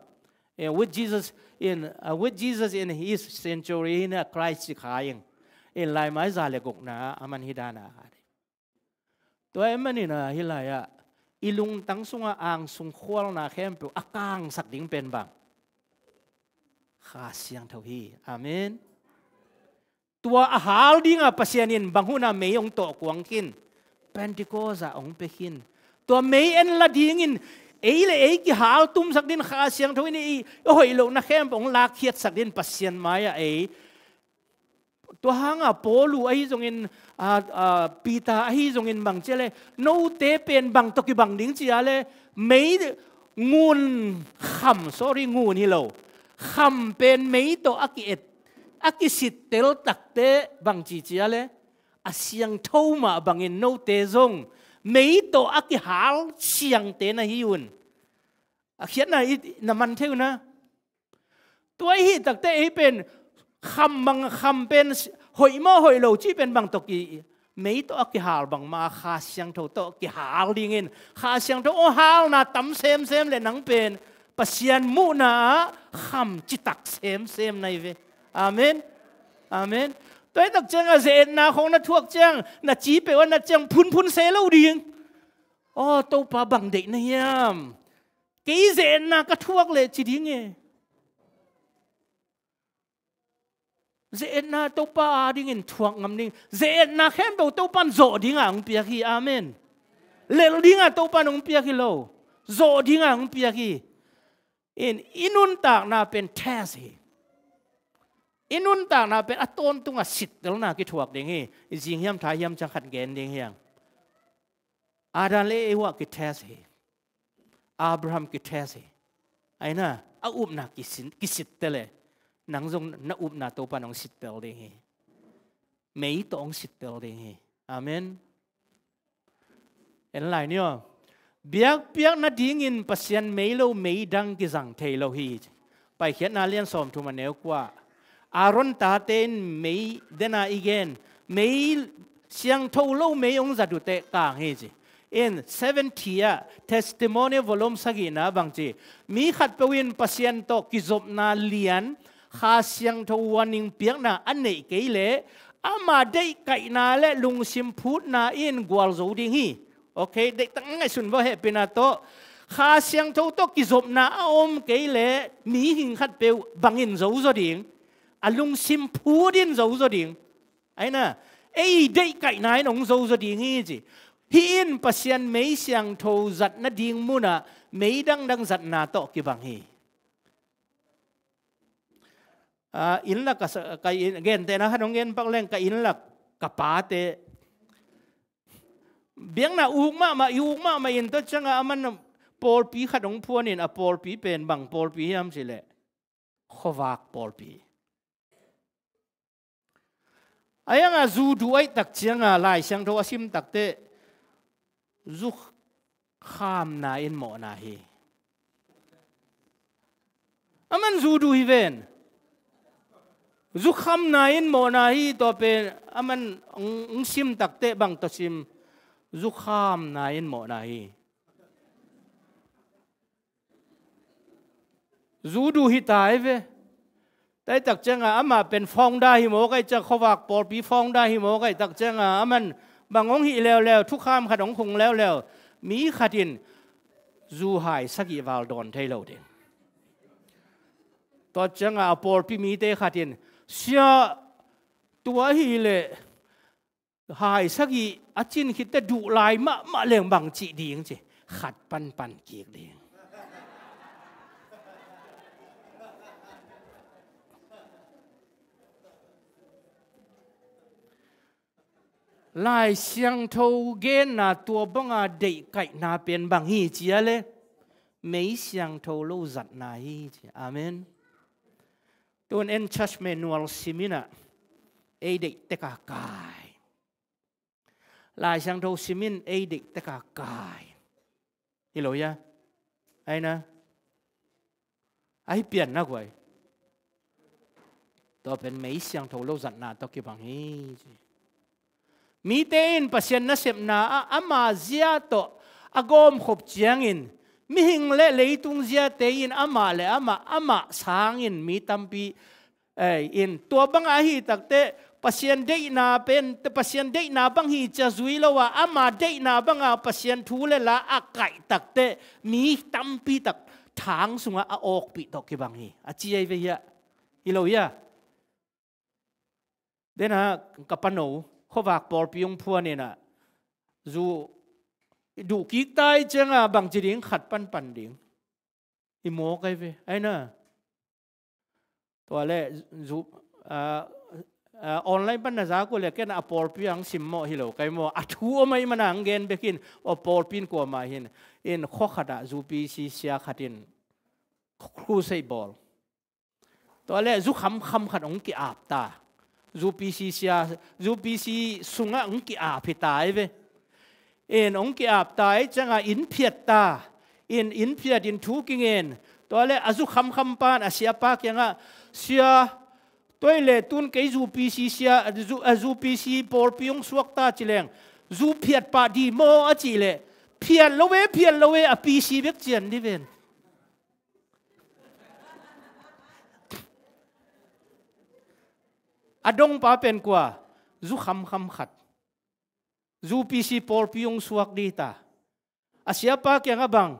Eh, with Jesus in, uh, with Jesus in his century, hi na Christ sikha ing. In laimai za le gukna a man hi dana a at hi. Tua hi manin a hi lai-ah i lungtang sunga angsung khualna khempeuh a kangsak ding pen bang? Kha Siangtho hi. Amen. Tua a hal dinga Pasian in bang huna mei hong tawh kuang khin? Pentecost ah hong pia khin. Tua mei en la dingin ei le ei kihaltumsak din Kha Siangtho in i, i hoih lohna khempeuh hong lakkhiatsak din Pasian mai-ah ei. Tua hanga Paul uh ahi zongin, a, a, Peter ahi zongin bang ci a le, note pen bang tawh kibang ding ci a le, mei ngun kham, sorry, ngun hi lo. Kham pen mei tawh a ki-et, a kisittel takte bang ci ci a le, a siangtho mah bangin note zong mei tawh a kihal siangte na hi un. A khiatna i na man thei uh na. Tua i hih takte ei pen kham bang, kham pen hoih maw hoih lo cih pen bang tawh ki, mei tawh a kihal bangmah a Kha Siangtho tawh kihal dingin, Kha Siangtho aw halna tam semsem le nang pen Pasian muhna ah kham citak semsem na hi ve. Amen. Amen. Tua hi tak ciangah ze-etna khong na thuak ciang, na ci peuh a nat ciang phunphun se lo ding. Aw, Topa bang deih na hiam? Kei ze-etna ka thuak leh ci ding e. Ze-etna Topa adingin thuak ngam ding. Ze-etna khempeuh Topa in zawh dingah hong piak hi. Amen. Lel dingah Topa in hong piak hi lo. Zawh dingah hong piak hi. In, i nuntakna pen test hi. I nuntakna pen a tawntungah sittelna kithuak ding hi. Zing hiam, tha hiam, ciang khat gen ding hiam. Adam le Eva kitest hi. Abraham kitest hi. Aina, a upna kisin, kisittel e. Nang zong na upna Topa in hong sittel ding hi. Mei tawh hong sittel ding hi. Amen. En lai ni aw. Biakpiak nadingin Pasian mei lo, mei dang kizang thei lo hi. Paikhiatna lian sawmthum a neu kua. Aaron tate in mei dena i gen, mei siangtho lo mei hong zat uh teh kang hi ci. In seventy ah, Testimony volume sagihna bang ci. Mi khatpeuh in Pasian tawh kizopna lian, Kha Siangtho warning piakna a neih kei leh, ama deihkaihna le lungsim phutna in gualzo ding hi. Okay, deihtak ngaihsun vo, hehpihna tawh. Kha Siangtho tawh kizopna a om kei leh mihing khatpeuh bangin zozo ding? A lungsim phut in zozo ding. Aina, ei deihkaihna in hong zozo ding hi ci. Hih in Pasian mei siangtho zat nading munah mei dangdang zatna tawh kibang hi. Ah, innlak ka sa-, ka inn, gentehna khat hong gen pak leng, ka innlak ka pate. Biakna uk mahmah, i uk mahmah in tua ciangah a man pawlpi khat hong phuanin a pawlpi pen bang pawlpi hiam cih leh khuavak pawlpi. A hiangah zu duh ahih tak ciangah Lai Siangtho a sim takteh zukhamna in mawhna hi. Aman zu duh hi ven. Zukhamna in mawhna hi, tua pen aman hong, hong sim takteh bang tawh sim, zukhamna in mawhna hi. Zu duh hi ta hi ve. Tua ahih tak ciangah amah pen founder hi mawk ahih ciang, khuavak pawlpi founder hi mawk ahih tak ciangah aman bang hong hih leuleu, thukham khat hong khung leuleu, mi khat in zu hai sagih val dawn thei lo ding. Tua ciangah a pawlpi mite khat in, "Sia, tua ahih leh hai sagih a cin khitteh duh lai mahmah leng bang cih ding?" ci. Khat panpan kik ding. Lai Siangtho genna tua banga deihkaihna pen bang hi ci a leh, mei siangtho lo zatna hi ci. Amen. Tun en church manual sim in ah, ei deih tek a kai. Lai Siangtho sim in ei deih tek a kai. Hi lo hia? Aina. Ahi pian na guai. Tua pen mei siangtho lo zatna tawh kibang hi ci. Mite in Pasian nasepna ah ama zia tawh a gawmkhop ciangin, mihing le leitung ziate in amah le amah, amah sangin mi tampi, eh, in tua bang ahi takteh Pasian deihna pen, Pasian deihna bang hi cia zui lo a, ama deihna banga Pasian thu le la a kaih takteh mi tampi tak thang sungah a awkpih tawh kibang hi. A ci ahi ve hia? Hi lo hia? Dena ka pano, khuavak pawlpi hong phuanin ah, zu duh kik ta ahih ciangah bang ci ding, khat panpan ding. I mawk ahi ve, aina. Tua le zu, ah, ah, online pan na zak uh le ken a pawlpi ang sim mawh hi lo kai maw. A thu om ahih mana ang gen bek in, a pawlpi in kuamah hin, in khua khat ah zu P C sia khat in crusade bawl. Tua le zu khamkham khat hong ki-ap ta. Zu P C sia, zu P C sungah hong ki-ap hi ta ahi ve. In hong ki-ap ta ahih ciangah inn phiat ta. In inn phiat in thu kingen. Tua le a zu khamkham pan a siapa kiangah, "Sia, tua ahih leh tun kei zu P C sia, zu, a zu P C pawlpi hong suak ta ci leng, zu phiat pah dih maw?" a cih leh, "Phiat lo ve, phiat lo ve, a P C bek cian dih ven." A dongpa pen kua? Zu khamkham khat. Zu P C pawlpi hong suak dih ta. A siapa kiangah bang,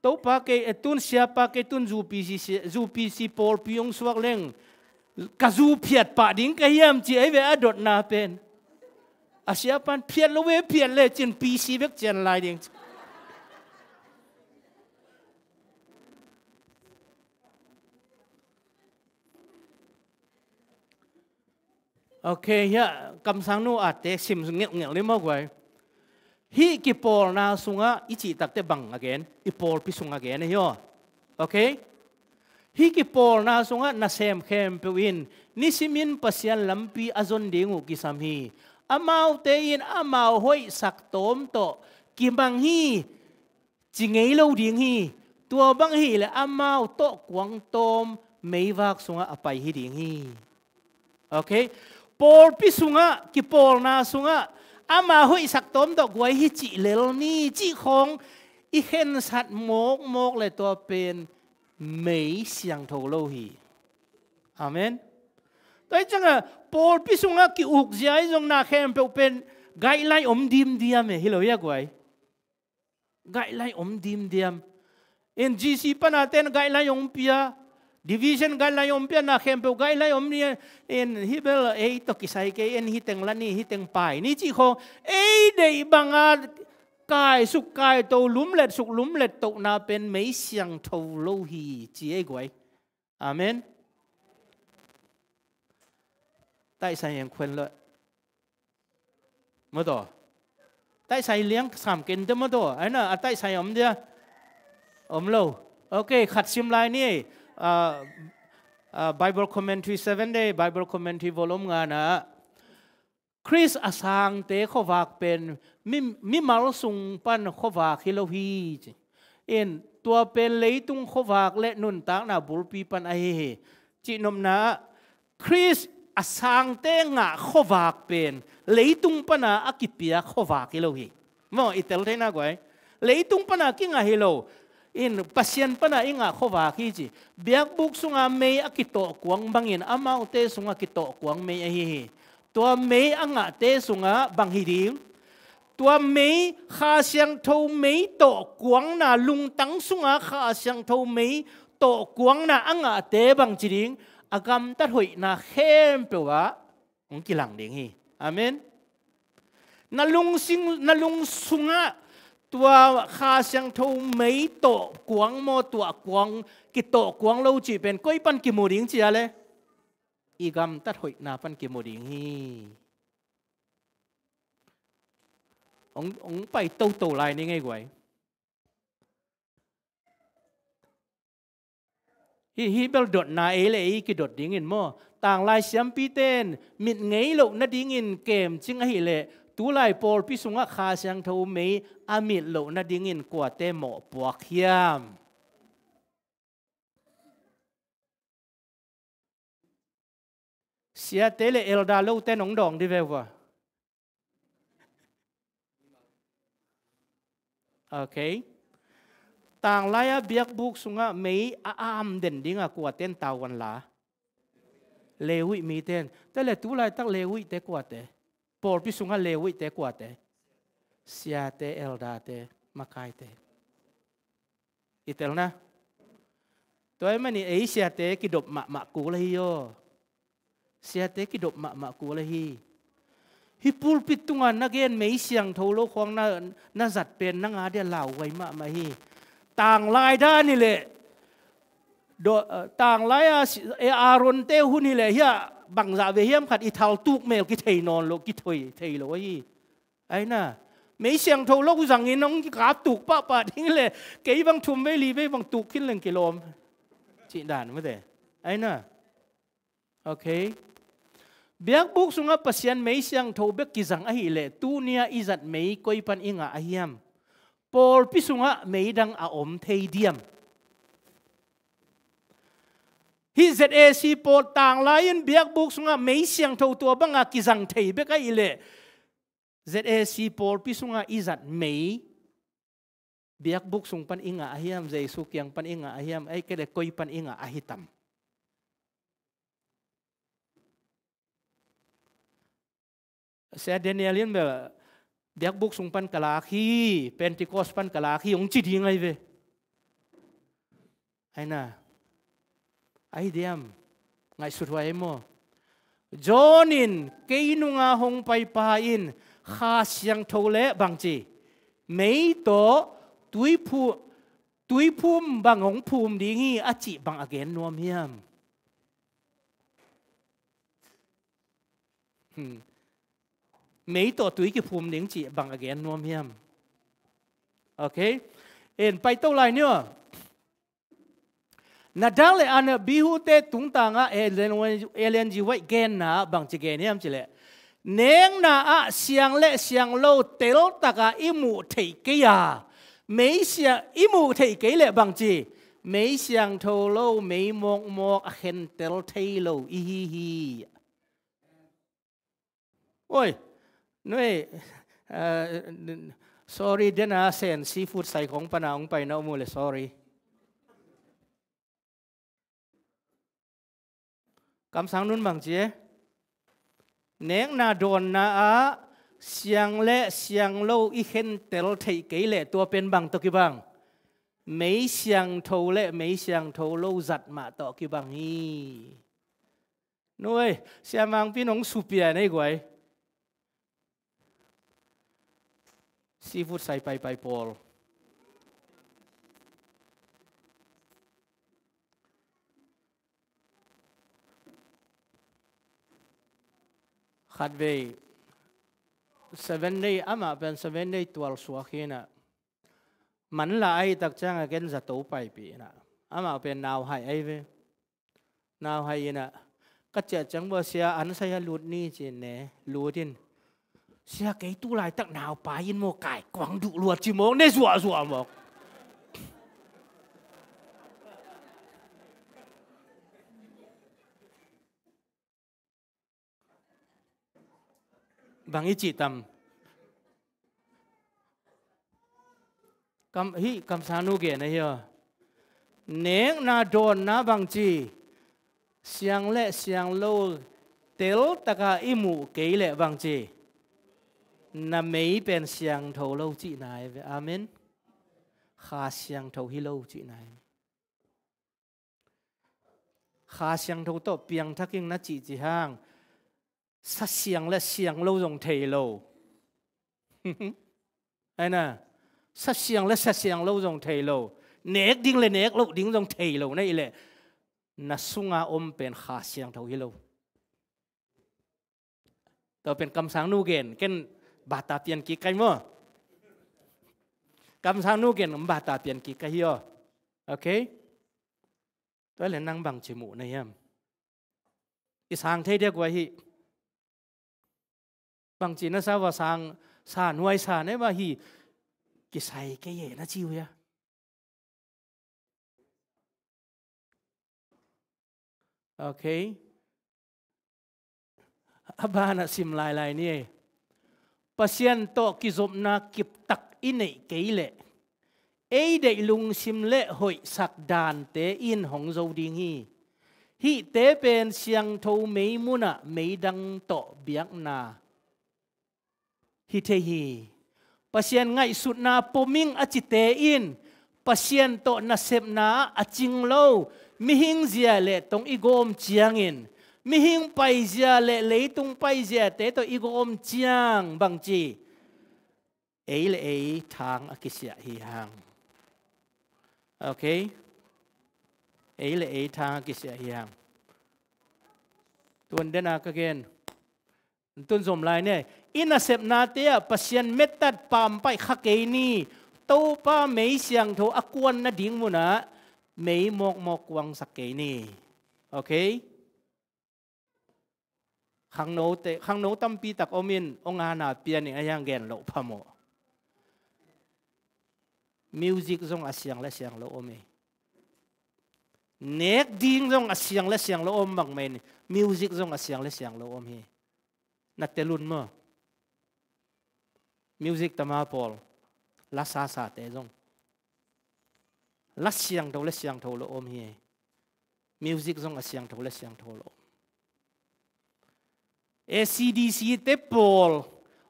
"Topa kei, eh, tun siapa kei tun zu P C, zu P C pawlpi hong suak leng ka zu phiat pah ding ka hiam?" ci ahi ve a dotna pen. A siapa in, "Phiat lo ve, phiat le cin P C bek cian lai ding." Ok, hiah kamsangnu atte sim ngelhngelh ni maw guai. Hih kipawlna sungah i cih takteh bang a gen, i pawlpi sungah gen ahi aw. Ok? Hih kipawlna sungah nasem khempeuh in nisimin Pasian lampi a zon ding uh kisam hi. Amaute in amau hoihsak tawm tawh kimang hi. Ci ngei lo ding hi. Tua bang hileh amau tawh kuang tawm meivak sungah a pai hi ding hi. Ok? Pawlpi sungah, kipawlna sungah ama hoihsak tawm tawh guai hi cih lel ni cih khawng i khensat mawkmawk le tua pen mei siangtho lo hi. Amen. Tua hi ciangah pawlpi sungah ki-ukzia hi zong na khempeuh pen guideline om dimdiam e, hi lo hia guai? Guideline om dimdiam. In G C pana ten guideline hong pia, division guideline hong pia, na khempeuh guideline om ni. In hih bel ei tawh kisai kei, in hih teng la ni, hih teng pai ni cih khawng ei deih banga kaisuk kaito, lumlet suk lumlet tohna pen mei siangtho lo hi ci ei guai. Amen. Taisai eng khuen lo. Maw taw. Taisai liang sam ken te maw taw. Aina a taisai om dia. Om lo. Ok, khat sim lai ni. Ah, ah, Bible Commentary, Seven Day Bible Commentary volume nga na, Khrist a sangte khuavak pen mi, mimal sung pan khuavak hi lo hi, ci. In tua pen leitung khuavak le nuntakna bulpi pan ahi hi. Cihnopna ah, Khrist a sangte ngah khuavak pen leitung pana a kipiak khuavak hi lo hi. Maw, i tel theihna guai. Leitung pana kingah hi lo. In Pasian pana i ngah khuavak hi, ci. Biakbuk sunga mei a kitawhkuang bangin amaute sunga kitawhkuang mei ahi hi. Tua mei a ngahte sungah bang hi ding? Tua mei, Kha Siangtho mei tawhkuangna, lungtang sunga Kha Siangtho mei tawhkuangna a ngahte bangci ding? A gamtat hoihna khempeuh ah hong kilang ding hi. Amen. Na lungsing, na lungsungah tua Kha Siangtho mei tawhkuang maw, tuahkuang, kitawhkuang lo cih pen koi pan kimu ding ci a le? I gamtat hoihna pan kimu ding hi. Hong, hong pai toto lai ni ngei guai. Hih, hih bel dotna ei le ei kidot dingin maw? Tanglai siampite in mit ngei loh nadingin kemcing ahih leh, tulai pawlpi sungah Kha Siangtho mei a mit loh nadingin kuate mawhpuak hiam? Siate le elder lote nong dawng di ve ua. Ok. Tanglai-a biakbuk sungah mei a am den dingah kuaten tau an la? Lewi miten. Te le tulaitak Lewite kuate? Pawlpi sungah Lewite kuate? Siate, elderte, makaite. I telna. Tua ahih manin ei siate kidop mahmah kul ahi aw. Siate kidop mahmah kul ahi. Hih pulpit tungah na gen mei siangtho lo khawng na, na zat pen nang a dia lauhuai mahmah hi. Tanglai dan hi leh, tanglai a si-, e, Aaronte hun hi leh hiah bangzah ve hiam khat i thaltuk mel kithei nawn lo, kithei thei lo ahi. Aina, mei siangtho lo zangin hong kikaptuk pahpah ding le, kei bang thum vei li vei bang tuk khin leng kilawm. Cih dan mate. Aina. Ok. Biakbuk sungah Pasian mei siangtho bek kizang ahih leh, tuni-a i zat mei koi pan i ngah ahiam? Pawlpi sungah mei dang a om thei diam? Hih Z A C pawl tanglai in biakbuk sungah mei siangtho tua banga kizang thei bek ahih leh, Z A C pawlpi sungah i zat mei biakbuk sung pan i ngah ahiam, Jesu kiang pan i ngah ahiam, ei kei le koi pan i ngah ahi tam? Sia Daniel in bel biakbuk sung pan ka lak hi, Pentecost pan ka lak hi hong ci ding ahi ve. Aina. Ahi diam? Ngaihsut huai maw? John in, kei nunga hong paipa in Kha Siangtho le bangci, mei tawh tuiphu-, tuiphum bang hong phum ding hi a cih bang a gen nuam hiam? Hmm. Mei tawh tui kiphum ding cih bang a gen nuam hiam? Ok. En paito lai ni aw. Na dak le an bihute tungtangah Ellen G. White genna bangci gen hiam cileh, nekna ah siang le siang lo teltakah i muh theih kei a, mei siang i muh theih kei leh bangci, mei siangtho lo, mei mawkmawk a khentel thei lo i hi hi. Oi, noi, eh, sorry, dena sen seafood sai khong pana hong paina om uh le sorry. Kamsang nun bang ci e? Nekna dawnna ah siang le siang lo i khentel theih kei leh tua pen bang tawh kibang? Mei siangtho le mei siangtho lo zat mah tawh kibang hi. Nuai, siamangpi nong supia nei guai. Seafood sai paipai pawl. Khatvei, Seven Day, amah pen Seven Day tual suak hinah. Manla ahi tak ciangah ken zato paipih inah, amah pen nauhaih ahi ve. Nauhaih inah ka ciah ciang bua, sia, an sai a lut ni ci-in ne, lut in. Sia, kei tu laitak naupai in maw, kai kuang duh luat ci mawk, ne zuahzuah mawk. Bang i cih tam? Kam, hih kamsangnu gen ahi aw. Nekna dawnna bangci, siang le siang lo teltaka i muh kei leh bangci, na mei pen siangtho lo cihna hi ve. Amen. Kha siangtho hi lo cihna hi. Kha siangtho tawh piangthak ing na cihcih hang, sa siang le siang lo zong thei lo. Aina, sa siang le sa siang lo zong thei lo. Nek ding le nek loh ding zong thei lo na hih leh, na sunga om pen kha siangtho hi lo. Tua pen kamsangnu gen, ken bata pian kik kai maw? Kamsangnu gen, bata pian kik kai hi aw. Okay? Tua le nang bangci muh na hiam? I sang thei dia guai hi. Bangci na sa ua sang, sa nuai sa ne ua hi. Kisai kei e na ci uh hia? Okay. A banah sim lailai ni. Pasian tawh kizopna kiptak i neih kei leh, ei deih lungsim le hoihsak dante in hong zo ding hi. Hihte pen siangtho mei munah meidang tawh biakna hi thei hi. Pasian ngaihsutna pom ing a cite in Pasian tawh nasepna ah a cing lo mihing zia le tong i gawm ciangin, mihing paizia le leitung paiziate tawh i gawm ciang bangci, ei le ei thang a kisiah hi hang. Okay? Ei le ei thang a kisiah hi hang. Tuan dena ka gen. Tun zom lai ne. I nasepnate ah Pasian metat pampaih kha kei ni. Topa mei siangtho a kuan nading munah mei mawkmawk kuangsak kei ni. Okay? Khangnote, khangno tampi tak om in, ong ana pian in a hiang gen loh phamawh. Music zong a siang le siang lo om hi. Nek ding zong a siang le siang lo om bangmah in, music zong a siang le siang lo om hi. Na telun maw? Music tama pawl, la sasate zong la siangtho le siangtho lo om hi. Music zong a siangtho le siangtho lo om. A C D C te pawl,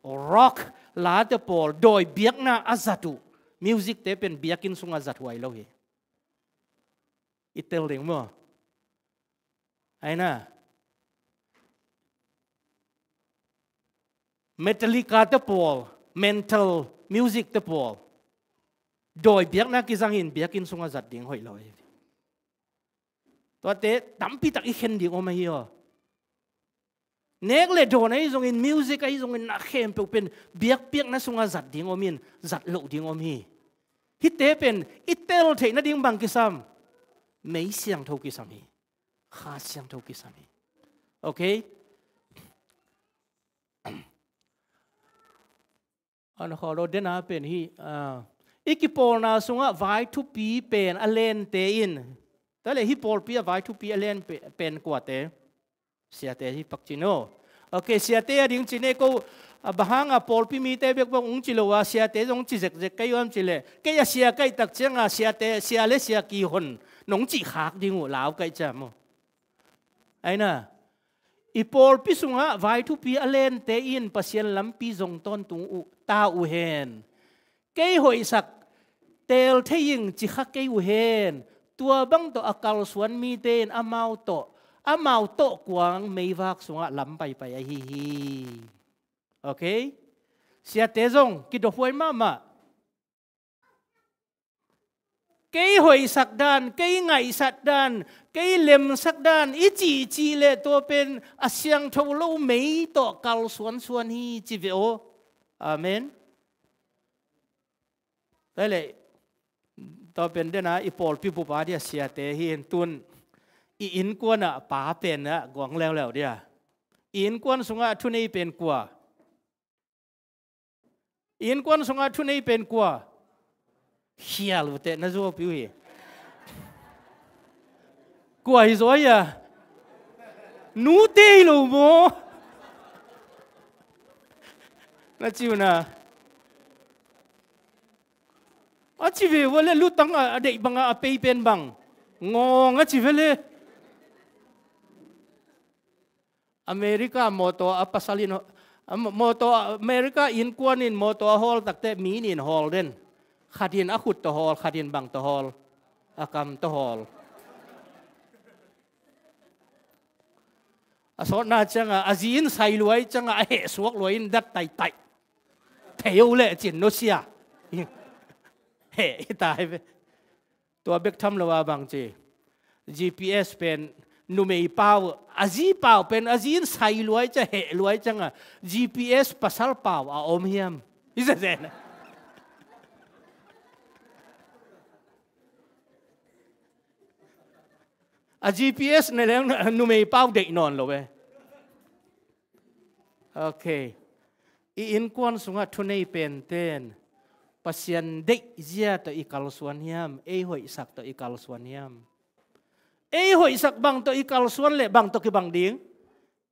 rock late pawl, dawi biakna a zat uh. Music te pen biakinn sungah zat huai lo hi. I tel ding maw? Aina. Metallica te pawl, metal music te pawl, dawi biakna kizang in biakinn sungah zat ding hoih lo hi. Tuate tampi tak i khen ding om ahi aw. Nek le dawn ahi zongin, music ahi zongin, na khempeuh pen biakpiakna sungah zat ding om in, zat loh ding om hi. Hihte pen i tel theih nading bang kisam? Mei siangtho kisam hi. Kha siangtho kisam hi. Okay? An kholo dena pen hi, ah, i kipawlna sungah vai thupi pen a lente in. Tale hi pawlpi a vai thupi a len pe-, pen kuate. Siate hi pak cin aw. Okay, siate a ding cin e ko, a, bang hanga pawlpi mite bek bang ung ci lo a, siate zong ci zekzek kei uam ci le. Kei a sia kaih tak cianga siate, sia le sia kihon nong cih khak ding uh lau kaih ciam aw. Aina, i pawlpi sungah vai thupi a lente in Pasian lampi zong tawntung uh, ta uh hen. Kei hoihsak teel thei ing ci kha kei uh hen. Tua bang tawh a kalsuan mite in amau tawh, amau tawh kuang meivak sungah lam paipai ahi hi. Okay? Siate zong kidophuai mahmah. Kei hoihsak dan, kei ngaihsak dan, kei lemsak dan i cihcih leh tua pen a siangtho lo mei tawh kalsuansuan hi ci ve aw. Amen. Tua leh Tua pen dena i pawlpi bup a dia siate hi in tun i innkuan ah pa pen ah guang leuleu dia. I innkuan sungah a thunei pen kua? I innkuan sungah a thunei pen kua? Khial uh teh na zuaupi uh hi. Kua hi zaw hia? Nute hi lo maw? Na ci uh na. A ci ve uh a le lutang a, a deih banga a pei pen bang? Ngawng a ci ve le. America mawtaw a pasal in, a mawtaw, America innkuan in mawtaw a hawl takte mi nih in hawl den. Khat in a khut tawh hawl, khat in bang tawh hawl? A kam tawh hawl. A sawtna ciangah a zi in sai luai ciangah a heh suak luai in dat taitaih. Thei uh leh cin nusia. Heh hi tai ve. Tua bek tham lo a bang ci? G P S pen numei pau, a zi pau pen a zi in sai luai ciang, heh luai ciangah G P S pasal pau a om hiam? I zezen a G P S ne leng numei pau deih nawn lo e. Ok. I innkuan sungah thunei penten Pasian deih zia tawh i kalsuan hiam? Ei hoihsak tawh i kalsuan hiam? Ei hoihsak bang tawh i kalsuan leh bang tawh kibang ding?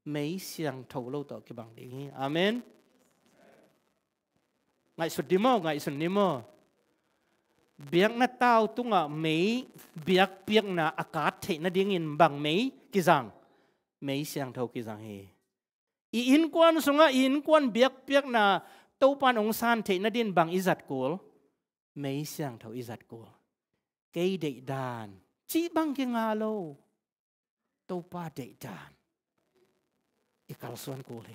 Mei siangtho lo tawh kibang ding hi. Amen. Ngaihsut dih maw, ngaihsun dih maw. Biakna tau tungah mei, biakpiakna a kat theih nadingin bang mei kizang? Mei siangtho kizang hi. I innkuan sungah i innkuan biakpiakna Topan hong san theih nadin bang i zat kul? Mei siangtho i zat kul. Kei deih dan cih bang kinga lo. Topa deih dan i kalsuan kul hi.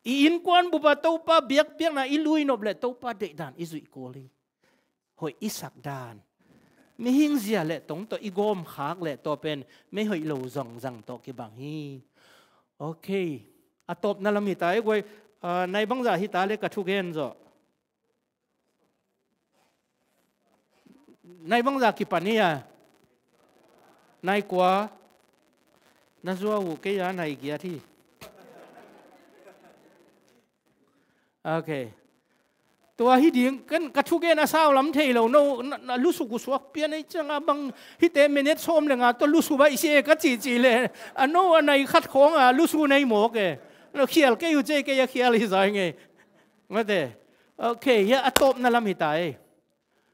I innkuan bupa Topa biakpiakna i luinop le Topa deih dan i zuih kul hi. Hoih i sak dan, mihing zia le tong tawh i gawmkhak le tawh pen mei hoih lo zongzang tawh kibang hi. Ok. A tawpna lam hita i guai. Ah, nai bangzah hita le ka thugen zawh. Nai bangzah kipan hi a? Nai kua? Na zuau uh kei a nai giat hi. Ok. Tua hi ding, kan ka thugen a sau lam thei lo, no, na, na lusuk uh suak pian ei ciang a bang hite minute sawm le nga tawh lusuk baih si e ka ci ci le. A no a nai khat khawng a lusuk nei mawk e. No khial kei uh ci e kei a khial hi zai ngei. Mate. Ok, hia a tawpna lam hita ei.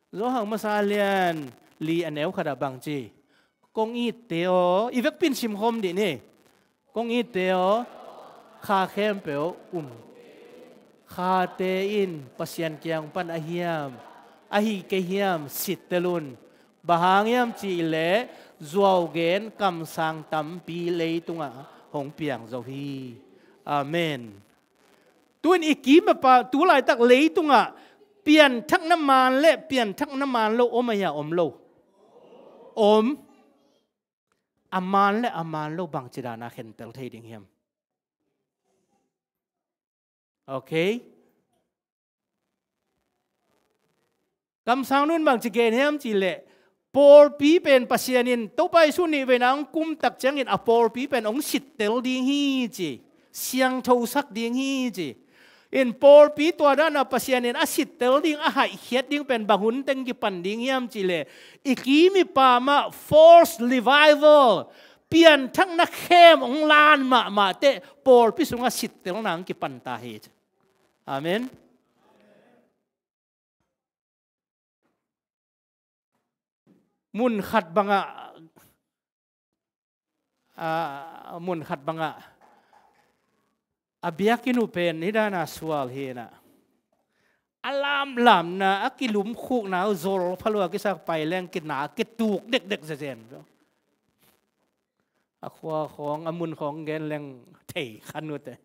Zawhang masa lian li a neu khat ah bang ci? Kong itte aw, i vekpin simkhawm dih ni. Kong itte aw, kha khempeuh um. Khate in Pasian kiang pan a hiam, ahi kei hiam sittel un. Bang hang hiam cihleh zuau gen kamsang tampi leitungah hong piang zo hi. Amen. Tuin i kim a pa, tu laitak leitungah pianthakna man le pianthakna man lo om a hia, om lo? Om. A man le a man lo bangci dana khentel thei ding hiam? Ok. Kamsang nun bangci gen hiam cihleh, pawlpi pen Pasian in Topa Jesu nih veina hong kum tak ciangin a pawlpi pen hong sittel ding hi ci. Siangthosak ding hi ci. In pawlpi tua dana Pasian in a sittel ding, a haihkhiat ding pen bang hun teng kipan ding hiam cihleh, i kim i pam ah false revival, pianthakna khem hong lan mahmah teh pawlpi sungah sittelna hong kipan ta hi ci. Amen. Mun khat bangah, ah, mun khat bangah a biakinn uh pen hih dana sual hi inah, a lamlamna, a kilumkhukna uh zol phalua kisak pai leng kina kituk dekdek zezen. A khua khawng, a mun khawng gen leng thei khan uh teh.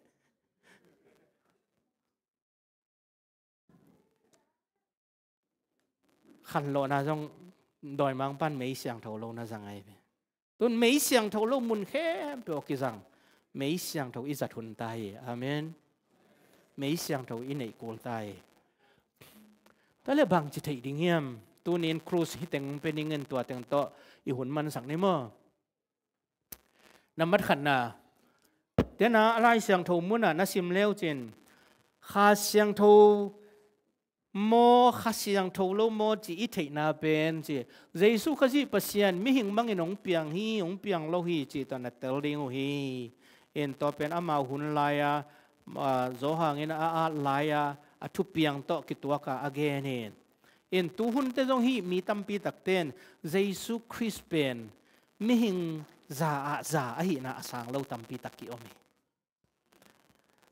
Khanlawhna zong dawimangpan mei siangtho lo na zang ahi ve. Tun mei siangtho lo mun khempeuh aw kizang mei siangtho i zat hun ta hi. Amen. Mei siangtho i neih kul ta hi. Tua le bangci theih ding hiam? Tunin krus hi teng pe ning in tua teng tawh i hun mansak ni maw? Nambat khatna, tena a Lai Siangtho munah na sim leu cin, Kha Siangtho maw, Kha Siangtho lo maw ci i theihna pen ci, Jesu Khazih Pasian mihing bangin hong piang hi, hong piang lo hi ci tawh na tel ding uh hi. In tua pen amau hun lai-a, a, Johan in a at lai-a a thupiang tawh kituaka a gen hi. In tuhunte zong hih mi tampi takten Jesu Khrist pen mihing za ah za ahihna a sang lo tampi tak ki-om hi.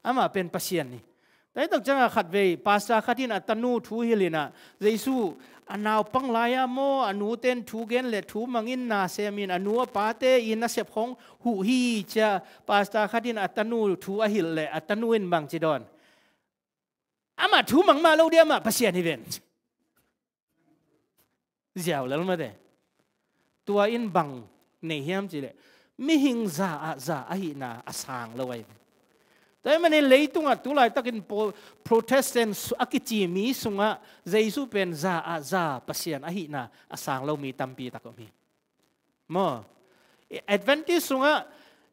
Amah pen Pasian hi. Taitak ciangah khatvei pastor khat in a tanu thu hilh inah, Jesu a naupang lai-a maw, a nuten thu gen le thu mangin na semin, a nu a pate in nasep khong huh hi cia, pastor khat in a tanu thu a hilh le a tanu in bang ci dawn? Amah thu mang mah lo dia, amah Pasian hi ven. Ziau lel mate. Tua in bang nei hiam cileh, mihing za ah za ahihna a sang lo ahi. Tua ahih manin leitungah tulaitakin po-, Protestant su-, a kici mi sungah Jesu pen za ah za Pasian ahihna a sang lo mi tampi tak om hi. Maw? Adventist sungah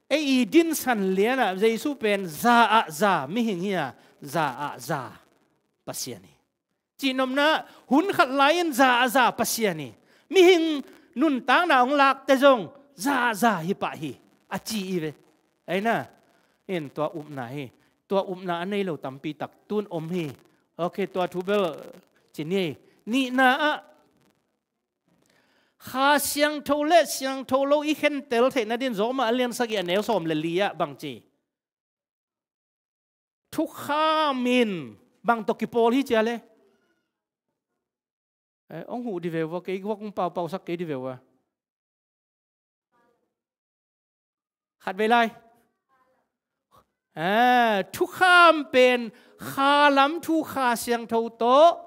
ei i dinsan lianah Jesu pen za ah za mihing hi a, za ah za Pasian hi. Cihnopna, hun khat lai-in za a za Pasian hi. Mihing nuntakna hong lakte zong za a za hi pah hi, a ci hi ve. Aina, in tua upna hi. Tua upna a nei lo tampi tak tun om hi. Ok, tua thu bel ci ni. Nihna ah, Kha Siangtho le Siangtho lo i khentel theihna din Roma a lian sagih a neu sawm le li ah bang ci? Thukham in bang tawh kipawl hi cia le? Eh, hong huh di veu va, kei guak hong paupausak kei di veu va. Khat vei lai. Eh, thukham pen Kha lam thu Kha Siangtho tawh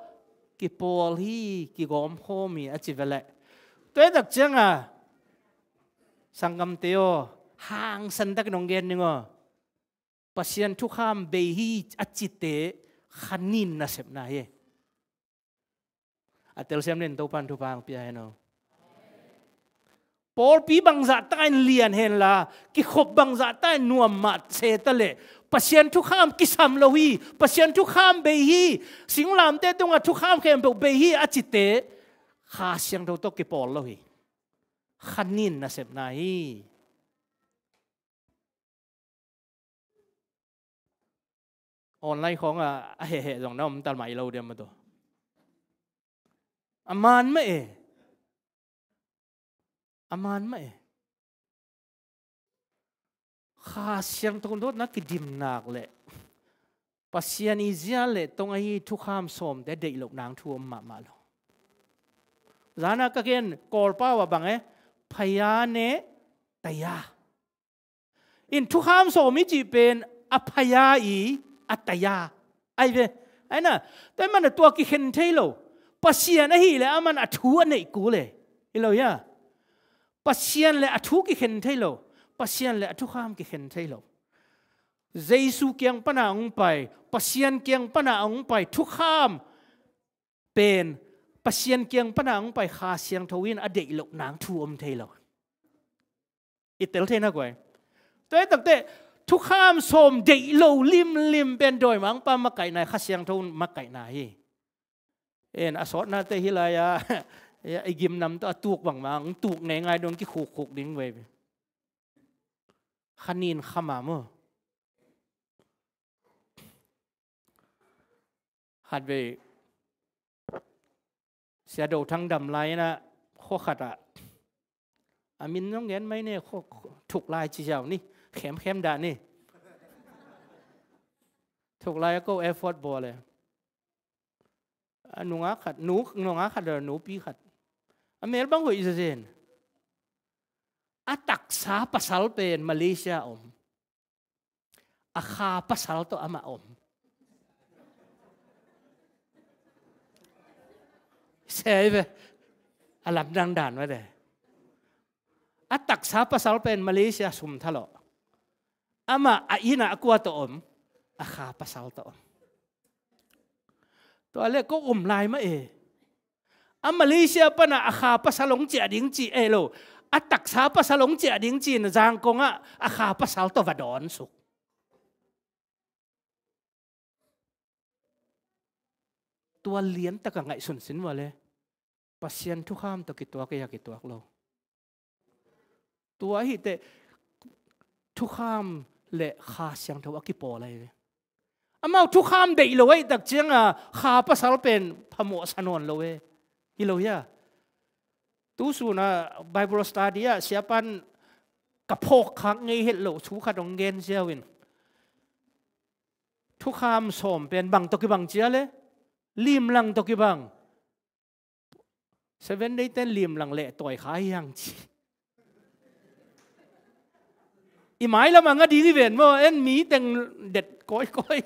kipawl hi, kigawm khawm hi a ci ve leh. Tua tak cianga sanggamte aw, hangsan takin hong gen ning aw. Pasian thukham bei hi a cite khanin nasepna hi. A telsiam nin Topan thupha hong pia hen aw. Pawlpi bangzah takin lian henla, kikhop bangzah takin nuam mah se ta leh, Pasian thukham kisam lo hi, Pasian thukham bei hi, singlamte tungah thukham khempeuh bei hi a cite Kha Siangtho tawh kipawl lo hi. Khanin nasepna hi. Online khawngah a hehheh zong na om tal mah i lo diam mah tawh. A man mah e. A man mah e. Kha Siangtho dawtna kidimnak le Pasian i zia le tong ahi thukham sawmte deih loh nang thu om mahmah lo. Zana ka gen Kawlpau ah bang e, phaya ne taya. In thukham sawm i cih pen a phaya i a taya. Ai ve. Aina, tua i mana tua kikhen thei lo. Pasian ahih le aman a thu a neih kul e. I lo hia? Pasian le a thu kikhen thei lo. Pasian le a thukham kikhen thei lo. Jesu kiang pana hong pai, Pasian kiang pana hong pai, thukham pen Pasian kiang pana hong pai Kha Siangtho in a deih loh nang thu om thei lo. I tel thei na guai. Tua i takte thukham sawm deih lo limlim pen dawimangpa makaihna, Kha Siangtho makaihna hi. En a sawtnate hi lai-a i gimnam tawh a tuk bangmah hong tuk ngeingai dong kikhukkhuk ding vei. Khanin khama maw? Khatvei Sia Do Thang dam lai-inah khua khatah a min zong gen mai ne, khua thuklai ci ziau ni, khemkhem dah ni. Thuklai a ko effort bawl e. A nungak khat, nu, nungak khat le nupi khat. A mel bang hoih zazen. A taksa pasal pen Malaysia om. A kha pasal tawh amah om. Sei ve. A lamdang dan mah de. A taksa pasal pen Malaysia sum thalawh. Amah a inn ah a kua tawh om? A kha pasal tawh om. Tua le ko um lai mah e. A Malaysia panah a kha pasal hong ciah ding ci, eh lo, a taksa pasal hong ciah ding ci-in Zangkong ah a kha pasal tawh va dawnsuk. Tua liantak a ngaihsun sin vua le Pasian thukham tawh kituak ei a kituak lo. Tua ahih teh thukham le Kha Siangtho a kipawl ahi ve. Amau thukham deih lo ahih tak cianga kha pasal pen phamawh sa nawn lo e. Hi lo hia? Tu suna Bible study ah siapan ka phawk khak ngei het loh thu khat hong gen ziau in, thukham sawm pen bang tawh kibang cia le? Limlang tawh kibang. Seven Day ten limlang leh tawi kha hiang ci. I mailam a nga ding i ven maw, en mi teng det kawikawi.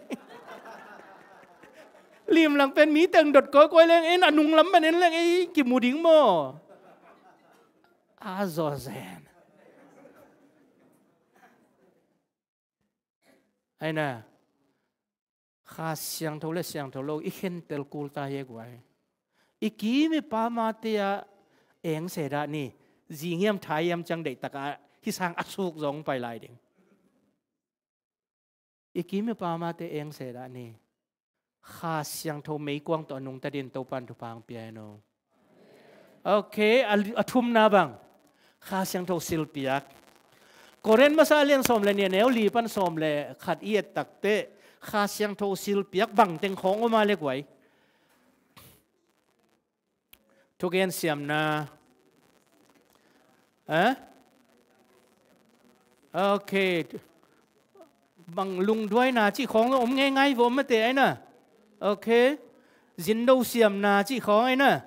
Limlang pen mi teng dot kawikawi leng, en a nunglam man en leng ei kimu ding maw. A zaw zen. Aina, Kha Siangtho le siangtho lo i khentel kul ta hi e guai. I kim i pamate ah eng se dah ni. Zingiam thaiam ciang deihtak ah hi sang a suk zong pai lai ding. I kim i pamate eng se dah ni. Kha Siangtho meikuang tawh a nungta din Topan thupha hong pia hen aw. Ok, a, a thumna bang, Kha Siangtho silpiak. Korin masa lian sawm le nih, a neu li pan sawm le khat i et takteh Kha Siangtho silpiak bang teng khawng om a le guai. Thugen siamna. Eh? Ok. Bang lungduaina cih khawng om ngeingai vo mate aina. Ok. Zindo siamna cih khawng aina.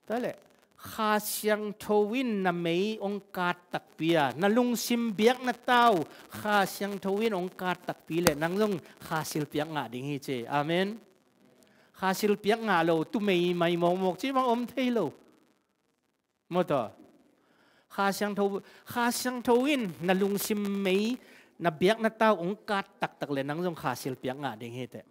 Tale. Kha Siangtho in na mei hong kat takpi a, na lungsim biakna tau Kha Siangtho in hong kat takpi le nang zong Kha silpiak ngah ding hi ci. Amen. Kha silpiak ngah lo tu mei mai mawkmawk ci bang om thei lo. Maw taw. Kha Siangtho, Kha Siangtho in na lungsim mei, na biakna tau hong kat taktak le nang zong Kha silpiak ngah ding hi teh.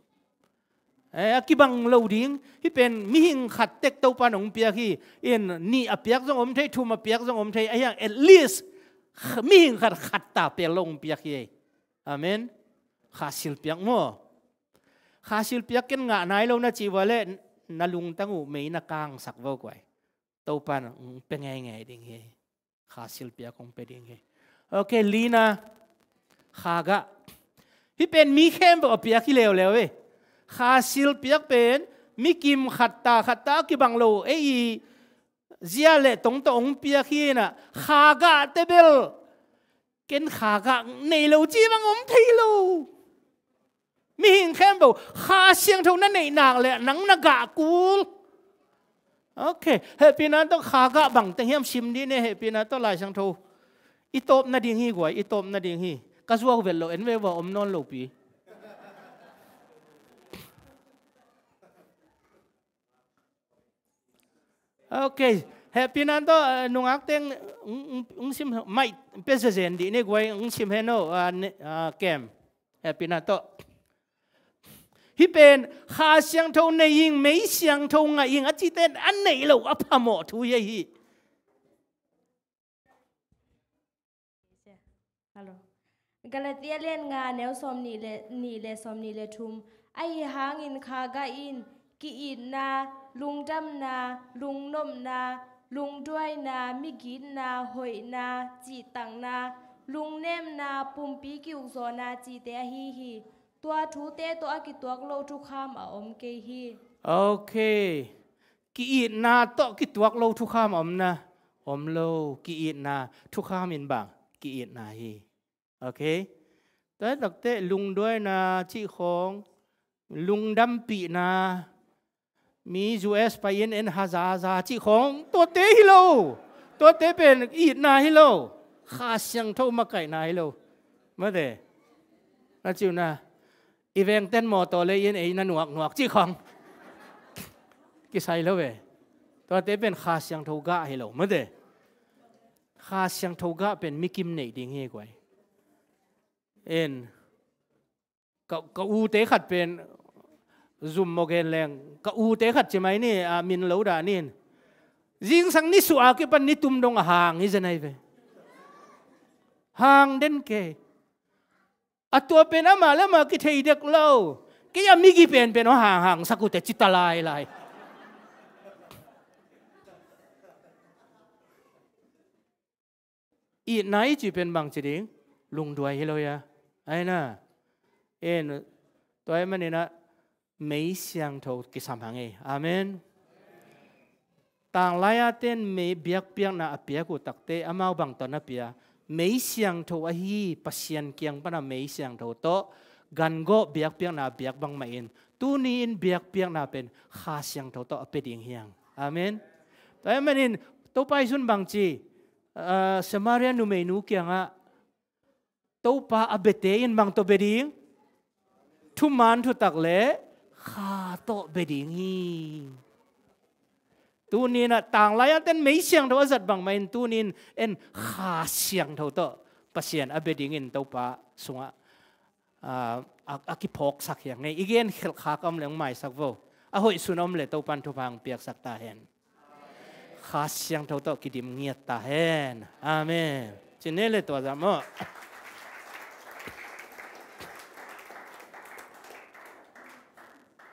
Eh, a kibang lo ding. Hih pen mihing khat tek Topan hong piak hi. In nih a piak zong om thei, thum a piak zong om thei. Ahiang at least mihing khat khat ta pel lo hong piak hi. Amen. Kha silpiak maw. Kha silpiak ken ngah nai lo na ci vua le na lungtang uh mei na kangsak vo guai. Topan hong pia ngeingei ding hi. Kha silpiak hong pia ding hi. Ok, lina. Kha gah. Hih pen mi khempeuh a piak hi leuleu e. Kha silpiak pen mi kim khat ta khat ta a kibang lo ei i zia le tong tawh hong piak hi na. Kha gah te bel ken kha gah nei lo ci bang om thei lo. Mihing khempeuh Kha Siangtho na neih nak le nang na gah kul. Ok. Hehpihna tawh kha gah bang teng hiam sim dih ne, hehpihna tawh Lai Siangtho. I tawp nading hi guai, i tawp nading hi. Ka zuau vet lo, en ve vua om nawn lo pi. Ok. Hehpihna tawh, eh, nungak teng, ung, ung, ung sim, mai, pe zezen dih ne guai, ung sim hen o, ah, ne, ah, kem. Hehpihna tawh. Hih pen, Kha Siangtho nei ing, mei siangtho ngah ing, a cite a neih lo, a phamawh thu hi ahi. Hello. Galatia lian nga neu sawm nih le, nih le sawm nih le thum. Ahi hangin kha gah in ki-itna, lungdamna, lungnopna, lungduaina, migitna, hoihna, cihtakna, lungnemna, pumpi ki-ukzawhna cihte ahi hi. Tua thute tawh a kituak lo thukham a om kei hi. Ok. Ki-itna tawh kituak lo thukham a om na? Om lo. Ki-itna thukham in bang? Ki-itna hi. Ok. Tua takte lungduaina cih khawng, lungdampihna, mi U S pai in en hazaza cih khawng, tuate hi lo. Tuate pen itna hi lo. Kha Siangtho makaihna hi lo. Mate. Na ciu na. I vengten mawtaw le in ei na nuaknuak cih khawng. Kisai lo ve. Tuate pen Kha Siangtho gah hi lo. Mate. Kha Siangtho gah pen mikim neih ding hi guai. En. Ka, ka ute khat pen zum maw gen leng ka ute khat ci mai ni, a min lo dah nin. Zingsang ni suah a kipan ni tum dong a hang hi zen ai ve. Hang den kei. A tua pen amah le amah kithei dek lo. Kei a migi penpen aw hang hang sak uh teh ci ta lai lai. Itna i cih pen bang ci ding? Lungduai hi lo ia. Aina. En, tua ahih maninah mei siangtho kisam hang ei. Amen. Tanglai-a ten mei biakpiakna a piak uh takte amau bang tawh na pia. Mei siangtho ahi Pasian kiang pana mei siangtho tawh gangawh biakpiakna a biak bangmah in tuni in biakpiakna pen Kha Siangtho tawh a pia ding hiang. Amen. Tua ahih manin Topa Jesuh in bang ci? Ah, Samaria numeinu kiangah Topa a biate in bang tawh bia ding? Thuman thutak le Kha tawh bia ding hi. Tuninah tanglai-a ten mei siangtho a zat bangmah in tunin en Kha Siangtho tawh Pasian a bia dingin Topa sungah, ah, a, a kiphawksak hiang ngei. I gen khelh khak a om le hong maisak vo. A hoih sun a om le Topan thupha hong piaksak ta hen. Kha Siangtho tawh kidim ngiat ta hen. Amen. Cin ne le tua zah maw?